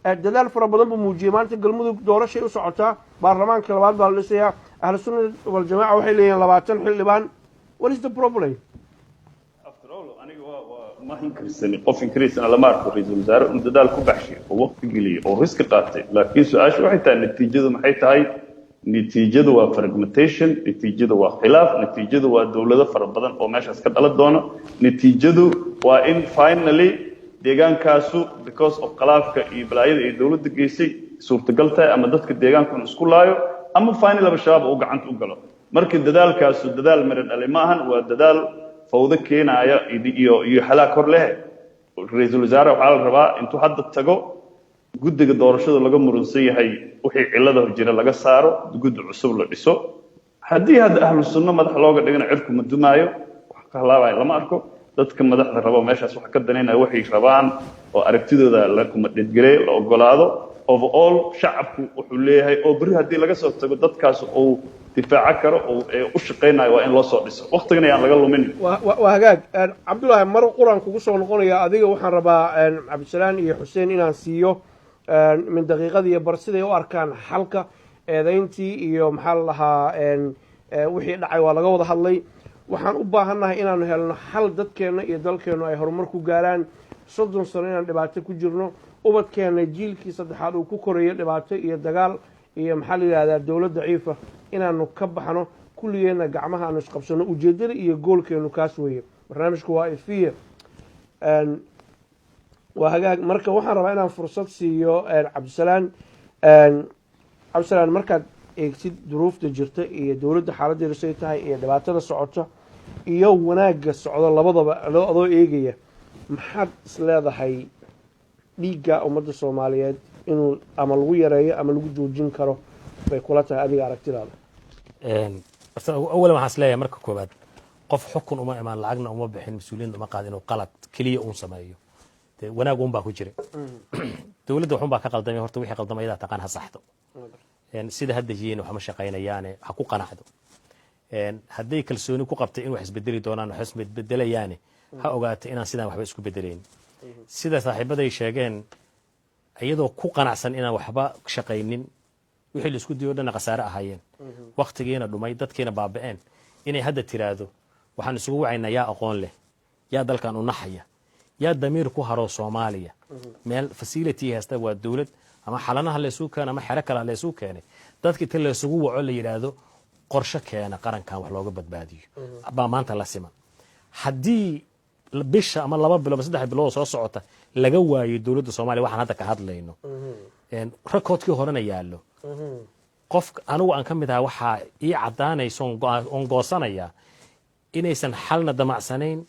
Speaker 2: Dadaal fara badan buu muujiyey. Maanta Galmudug doorashay u socotaa, baarlamaanka labaad baa la dhisayaa. Ahlu Sunna Waljamaca waxay leeyihiin 20 xildhibaan. What is the problem?
Speaker 1: After all, aniga waa ma inkirsani, qof inkirsana lama arko ra-iisul wasaare uu dadaal ku baxshay oo waqti geliyey oo risk qaatay. Laakiin su-aasha waxay tahay, natiijadu maxay tahay? Natiijadu waa fragmentation, natiijadu waa khilaaf, natiijadu waa dowlado fara badan oo meeshaas ka dhalan doono. Natiijadu waa in finally deegaankaasu, because of khilaafka iyo balaayada ay dowladda geysay, suurtagal tahay ama dadka deegaanku inuu isku laayo ama finally laba Shabaab uu gacanta u galo. Marka dadaalkaasu dadaal miro dhalay ma ahan, waa dadaal fawdo keenaya iyo halaag hor leh. Ra-iisul wasaare waxaa la rabaa intuu hadda tago guddiga doorashada laga murunsan yahay, wixii cillada jira laga saaro, guddi cusub la dhiso. Haddii hadda Ahlu Sunno madax looga dhigana, cirku ma dumaayo, wax ka halaabaya lama arko. Dadka madaxda rabo meeshaas wax ka danaynaya waxay rabaan oo aragtidooda la kuma dhedgelay la ogolaado. Overall, shacabku wuxuu leeyahay oo berri haddii laga soo tago dadkaas uu difaaco karo oo u shaqaynayo waa in loo soo dhiso. Waqtigana ayaan laga lumin.
Speaker 2: Waa hagaag, Cabdullaahi. Mar quraan kugu soo noqonaya adiga. Waxaan rabaa Cabdisalaan iyo Xuseen inaan siiyo min daqiiqadii bar siday u arkaan xalka. Eedayntii iyo maxaa la dhahaa, wixii dhacay waa laga wada hadlay. Waxaan u baahannahay inaanu helno xal dadkeenna iyo dalkeennu ay horumar ku gaaraan. 30 sano inaan dhibaato ku jirno, ubadkeenna jiilkii saddexaad uu ku korayo dhibaato iyo dagaal iyo maxaa la yidhahdaa, dowlad daciifa, inaanu ka baxno, kulligeenna gacmaha aanu isqabsano. Ujeeddada iyo goolkeenu kaas weeye. Barnaamijku waa Ifiye. Waa hagaag. Marka waxaan rabaa inaan fursad siiyo Cabdisalaan. Cabdisalaan, markaad eegtid duruufta jirta iyo dowladda xaaladdeedu say tahay iyo dhibaatada socota iyo wanaagga socdo labadaba adoo eegaya, maxaad is leedahay dhiigga ummadda Soomaaliyeed inuu ama lagu yareeyo ama lagu joojin karo bay kula tahay, adiga aragtidaada?
Speaker 4: Horta awalan waxaan is leeyahay, marka koowaad, qof xukun uma imaan, lacagna uma bixin, mas-uuliyadna uma qaadin inuu qalad keliya uun sameeyo. Dee wanaag uun baa ku jira. Dowladda waxun baa ka qaldamay. Horta wixii qaldamay ayadaa taqaan, ha saxdo. Sida hadda yihiin waxma shaqaynayaane ha ku qanacdo. Hadday kalsooni ku qabtay in wax isbedeli doonaan, wax isbedbedelayaane, ha ogaato inaan sidaan waxba isku bedelayn. Sida saaxiibaday sheegeen, iyadoo ku qanacsan inaan waxba shaqaynin, wixii la isku dayo o dhanna khasaare ahaayeen, waktigiina dhumay, dadkiina baaba'een, inay hadda tiraahdo waxaan isugu wacaynaa yaa aqoon leh, yaa dalkan u naxaya, yaa damiir ku haro Soomaaliya, meel facility haysta, waa dowlad ama xalanaha laysugu keeno ama xero kale laysugu keenay, dadka inta laysugu waco la yidhaahdo qorshe keena qarankan wax looga badbaadiyo baa maanta la siman. Haddii bisha ama 2 bilood ama 3 bilood soo socota laga waayo dowladda Soomaaliya waxaan hadda ka hadlayno, recordkii horena yaallo, qof anigu aan ka mid ahaa, waxaa ii caddaanaysa oon goosanayaa inaysan xalna damacsanayn,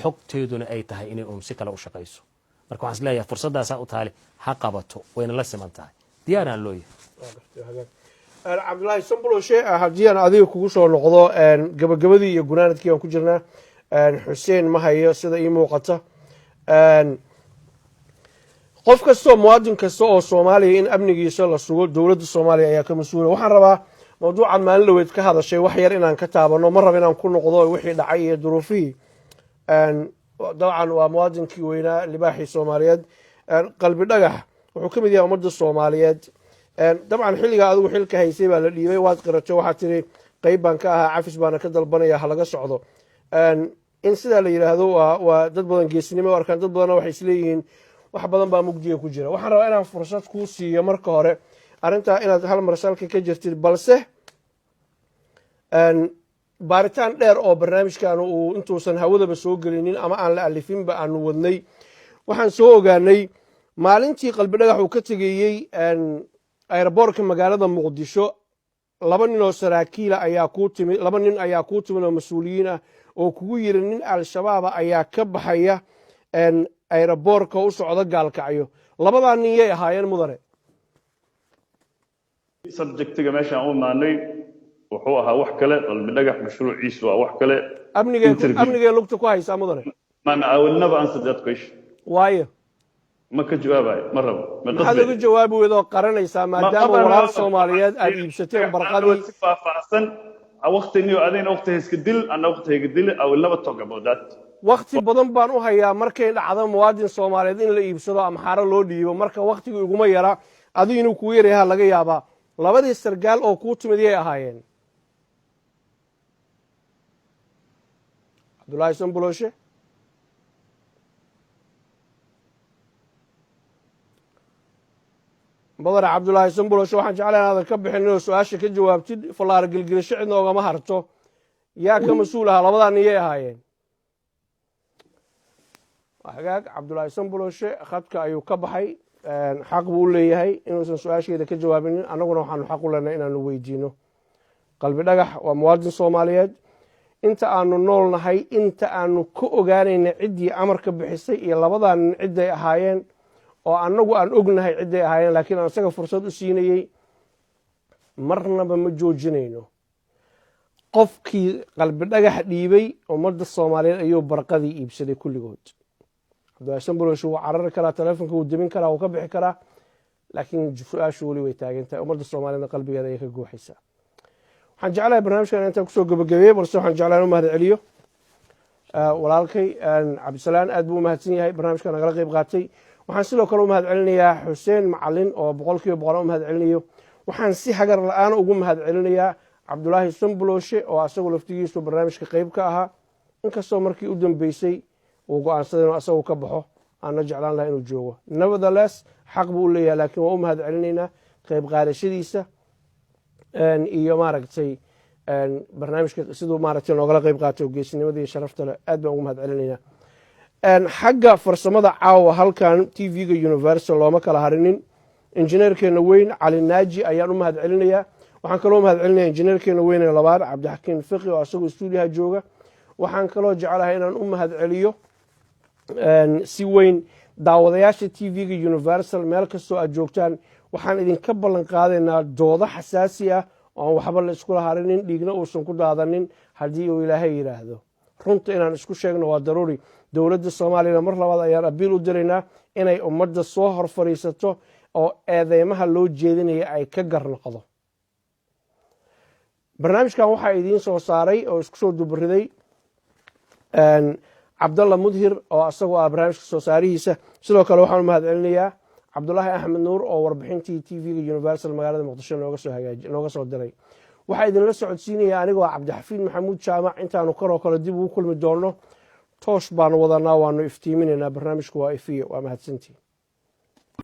Speaker 4: xogteeduna ay tahay inay uun si kale u shaqayso. Marka waxaan is leeyahay fursaddaasaa u taali, ha qabato, wayna la siman tahay. Diyaaraan loo yahay.
Speaker 2: Cabdulaahi Samboloshe, haddii aan adiga kugu soo noqdo, gabagabadii iyo gunaanadkii baan ku jirnaa. Xuseen ma hayo sida ii muuqata. Qof kastoo, muwaadin kasta oo Soomaaliya, in amnigiisa la sugo dowladda Soomaaliya ayaa ka mas-uula. Waxaan rabaa mawduucaad maalin dhaweyd ka hadashay wax yar inaan ka taabano. Ma raba inaan ku noqdo wixii dhacay iyo duruufihii. Dabcan waa muwaadinkii weynaa, libaaxii Soomaaliyeed, Qalbi Dhagax. Wuxuu ka mid yahay ummadda Soomaaliyeed. Dabcan xilligaa adigu xilka haysay baa la dhiibay, waad qirato, waxaad tiri qeyb baan ka ahaa, cafis baana ka dalbanaya, halaga socdo. In sidaa la yidhaahdo waa dad badan geesinimo u arkaan, dad badanna waxay isleeyihiin wax badan baa mugdiga ku jira. Waxaan rabaa inaan fursad kuu siiyo marka hore arrintaa inaad hal mar salka ka jirtid, balse baaritaan dheer oo barnaamijkan uu intuusan hawadaba soo gelinin ama aan la alifinba aanu wadnay, waxaan soo ogaanay maalintii Qalbi Dhagax uu ka tegayey airport-ka magaalada Muqdisho, laba nin oo saraakiila ayaa kuu timid, laba nin ayaa kuu timid oo mas-uuliyiin ah oo kugu yiri nin Al-Shabaaba ayaa ka baxaya airport-ka, u socda Gaalkacyo. Labadaa nin yay ahaayeen, mudane?
Speaker 1: Subject-iga meeshaan u imaanay wuxuu ahaa wax kale. Qalbi Dhagax mashruuciisu waa wax kale.
Speaker 2: Amnigee lugta ku haysaa, mudane?
Speaker 1: Man, I will never answer that question.
Speaker 2: Waayo?
Speaker 1: Ma ka jawaabayo, ma rabo.
Speaker 2: Maxaad uga jawaabi weyda oo qaranaysaa, maadaama walaal Soomaaliyeed aad iibsateen barqadii?
Speaker 1: Si faahfaahsan waqtiniyo adayna waqti hayska dil, anna waqti hayga dil. I will never talk about that.
Speaker 2: Wakti badan baan u hayaa. Markay dhacdo muwaadin Soomaaliyeed in la iibsado, Amxaaro loo dhiibo, marka waktigu iguma yara, adigu inuu kugu yaryahaa laga yaabaa. Labadii sargaal oo kuu timid yay ahaayeen, Cabdullaahi Samboloshe? Mudane Cabdulaahi Samboloshe, waxaan jeclahay inaadan ka bixin inoo su-aasha ka jawaabtid. Fallaara gelgelisho cidna ogama harto. Yaa ka mas-uul ahaa? Labadaa nin yay ahaayeen? Hagaag, Cabdulaahi Samboloshe khadka ayuu ka baxay. Xaq buu u leeyahay inuusan su-aasheeda ka jawaabinin, annaguna waxaanu xaq u leenahay inaanu weydiino. Qalbi Dhagax waa muwaadin Soomaaliyeed. Inta aanu nool nahay, inta aanu ka ogaanayna ciddii amarka bixisay iyo labadaa nin cidday ahaayeen, oo annagu aan ognahay cidday ahaayeen, laakiin aan isaga fursad u siinayey, marnaba ma joojinayno. Qofkii Qalbi Dhagax dhiibay ummadda Soomaaliyeed ayuu barqadii iibsaday kulligood. Cabdullahi Samboloshe wuu carari karaa, telefonka wuu demin karaa, wuu ka bixi karaa, laakiin su-aashu weli way taagan tahay. Ummadda Soomaaliyedna qalbigeeda ayay ka guuxaysaa. Waxaan jeclahay barnaamijkan intaan kusoo gabagabeeyey, balse waxaan jeclahay in u mahad celiyo walaalkay Cabdisalaan. Aad buu u mahadsan yahay, barnaamijkan nagala qeyb qaatay. Waxaan sidoo kale u mahad celinayaa Xuseen Macalin oo 100% u mahad celinayo. Waxaan si hagar la-aan ugu mahad celinayaa Cabdulaahi Samboloshe oo asagoo laftigiisu barnaamijka qeyb ka ahaa, inkastoo markii u dambeysay uu go-aansaday inuu asagu ka baxo, aanna jeclaan laha inuu joogo. Nevertheless, xaq buu u leeyahay, laakiin waa u mahad celinaynaa qeyb qaadashadiisa iyo maaragtay barnaamijka siduu maaragtay noogala qeyb qaatay oo geesinimada iyo sharafta leh. Aad baan ugu mahad celinaynaa. Xagga farsamada caawa halkan TV-ga Universal looma kala harinin. Injineerkeena weyn Cali Naaji ayaan u mahad celinayaa. Waxaan kaloo mahad celinaya injineerkeena weyn ee labaad, Cabdixakiin Fiqi, oo asagoo stuudiyaha jooga. Waxaan kaloo jeclahay inaan u mahad celiyo si weyn daawadayaasha TV-ga Universal meel kastoo aad joogtaan. Waxaan idinka ballan qaadaynaa doodo xasaasi ah oo aan waxba la iskula harinin, dhiigna uusan ku daadanin, haddii uu Ilaahay yidhaahdo. Runta inaan isku sheegno waa daruuri. Dowladda Soomaaliyana mar labaad ayaan abiil u diraynaa inay ummadda soo hor fadhiisato oo eedeymaha loo jeedinaya ay ka garnoqdo. Barnaamijkan waxaa idiin soo saaray oo isku soo dubariday Cabdalla Mudhir oo asagoo ah barnaamijka soo saarihiisa. Sidoo kale waxaan u mahad celinayaa Cabdulaahi Axmed Nuur oo warbixintii TV-ga Universal magaalada Muqdisho nooga soo diray. Waxaa idinla socodsiinaya anigoo Cabdixafiid Maxamuud Jaamac. Intaanu koroo kale dib ugu kulmi doonno, toosh baanu wadanaa, waanu iftiiminaynaa. Barnaamijku waa Ifiye. Waa mahadsantiin.